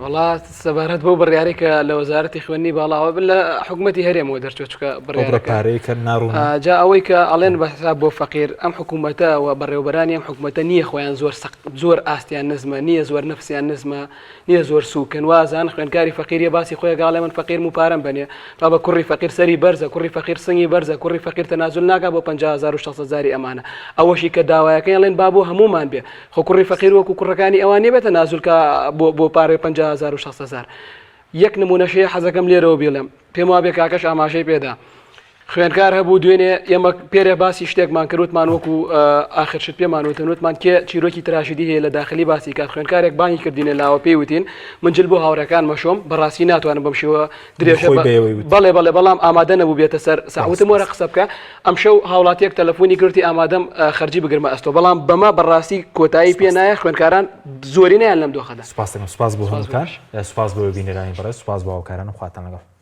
وەڵا سەبارەت بەو بڕیارەی کە لە وەزارەتی خوێندنی باڵاوە بن لە حکوومەتی هەرێمەوە دەرچوە چکە بڕیارەکە پارەی کە ناڕوون جا ئەوەی کە ئەڵێن بە حساب بۆ فەقیر ئەم حکوومەتە و بەڕێوبەرانی ئەم حکوومەتە نییە خۆیان زۆر زۆر ئاستیان نزمە نییە زۆر نەفسیان نزمە نیە زۆر سوکن وازان خوێنکاری فەقیریە باسی خۆی گاڵێ من فەقیرم و پارەم بەنێ بابە کوڕی فەقیر سەری بەرزە کوڕی فەقیر سنگی بەرزە کوڕی فەقیر تەنازول ناکا بۆ 50000 و 600 هەزاری ئەمانە ئەوەشی کە داوایەکەی ئەڵێن با بۆ هەموومان بێ خۆ کوڕی فەقیر وەکو کوڕەکانی ئەوان نیە بێتە نازول کە بۆ بۆ پارەی 50000 و 600 هەزار یەک نمونەش هەیە حەزەکەم لێرەوە بیڵێم پێم وابێ کاکەش ئاماژەی پێدا خوێندکار هەبوو دوێنێ ئێمە پێرێ باسی شتێکمان کرد وتمان وەکو ئاخر شت پێمان وتن وتمان کێ چیرۆکی تراژیدی هەیە لە داخلی باسی کات خوێندکارێک بانگی کردینە لاوە پێی وتین من جل بۆ هاوڕێکان مەشۆم بەڕاستی ناتوانم بەم شێوە درێژە بەڵێ بەڵێ بەڵام ئامادە نەبوو بێتە سەر ساوتم وەرە قسە بکە ئەمشەو هاوڵاتیەک تەلەفۆنی کردی ئامادەم خەرجی بگرمە ئەستۆ بەڵام بەمە بەڕاستی کۆتایی پێ نایە خوێندکاران زۆرینەیان لەم دۆخەدا سپاس دەکەم سپاس بۆ هەمووتان سپاس بۆ بینەرانی بەڕێز سپاس بۆ هاوکاران و خواتان لەگەڵ.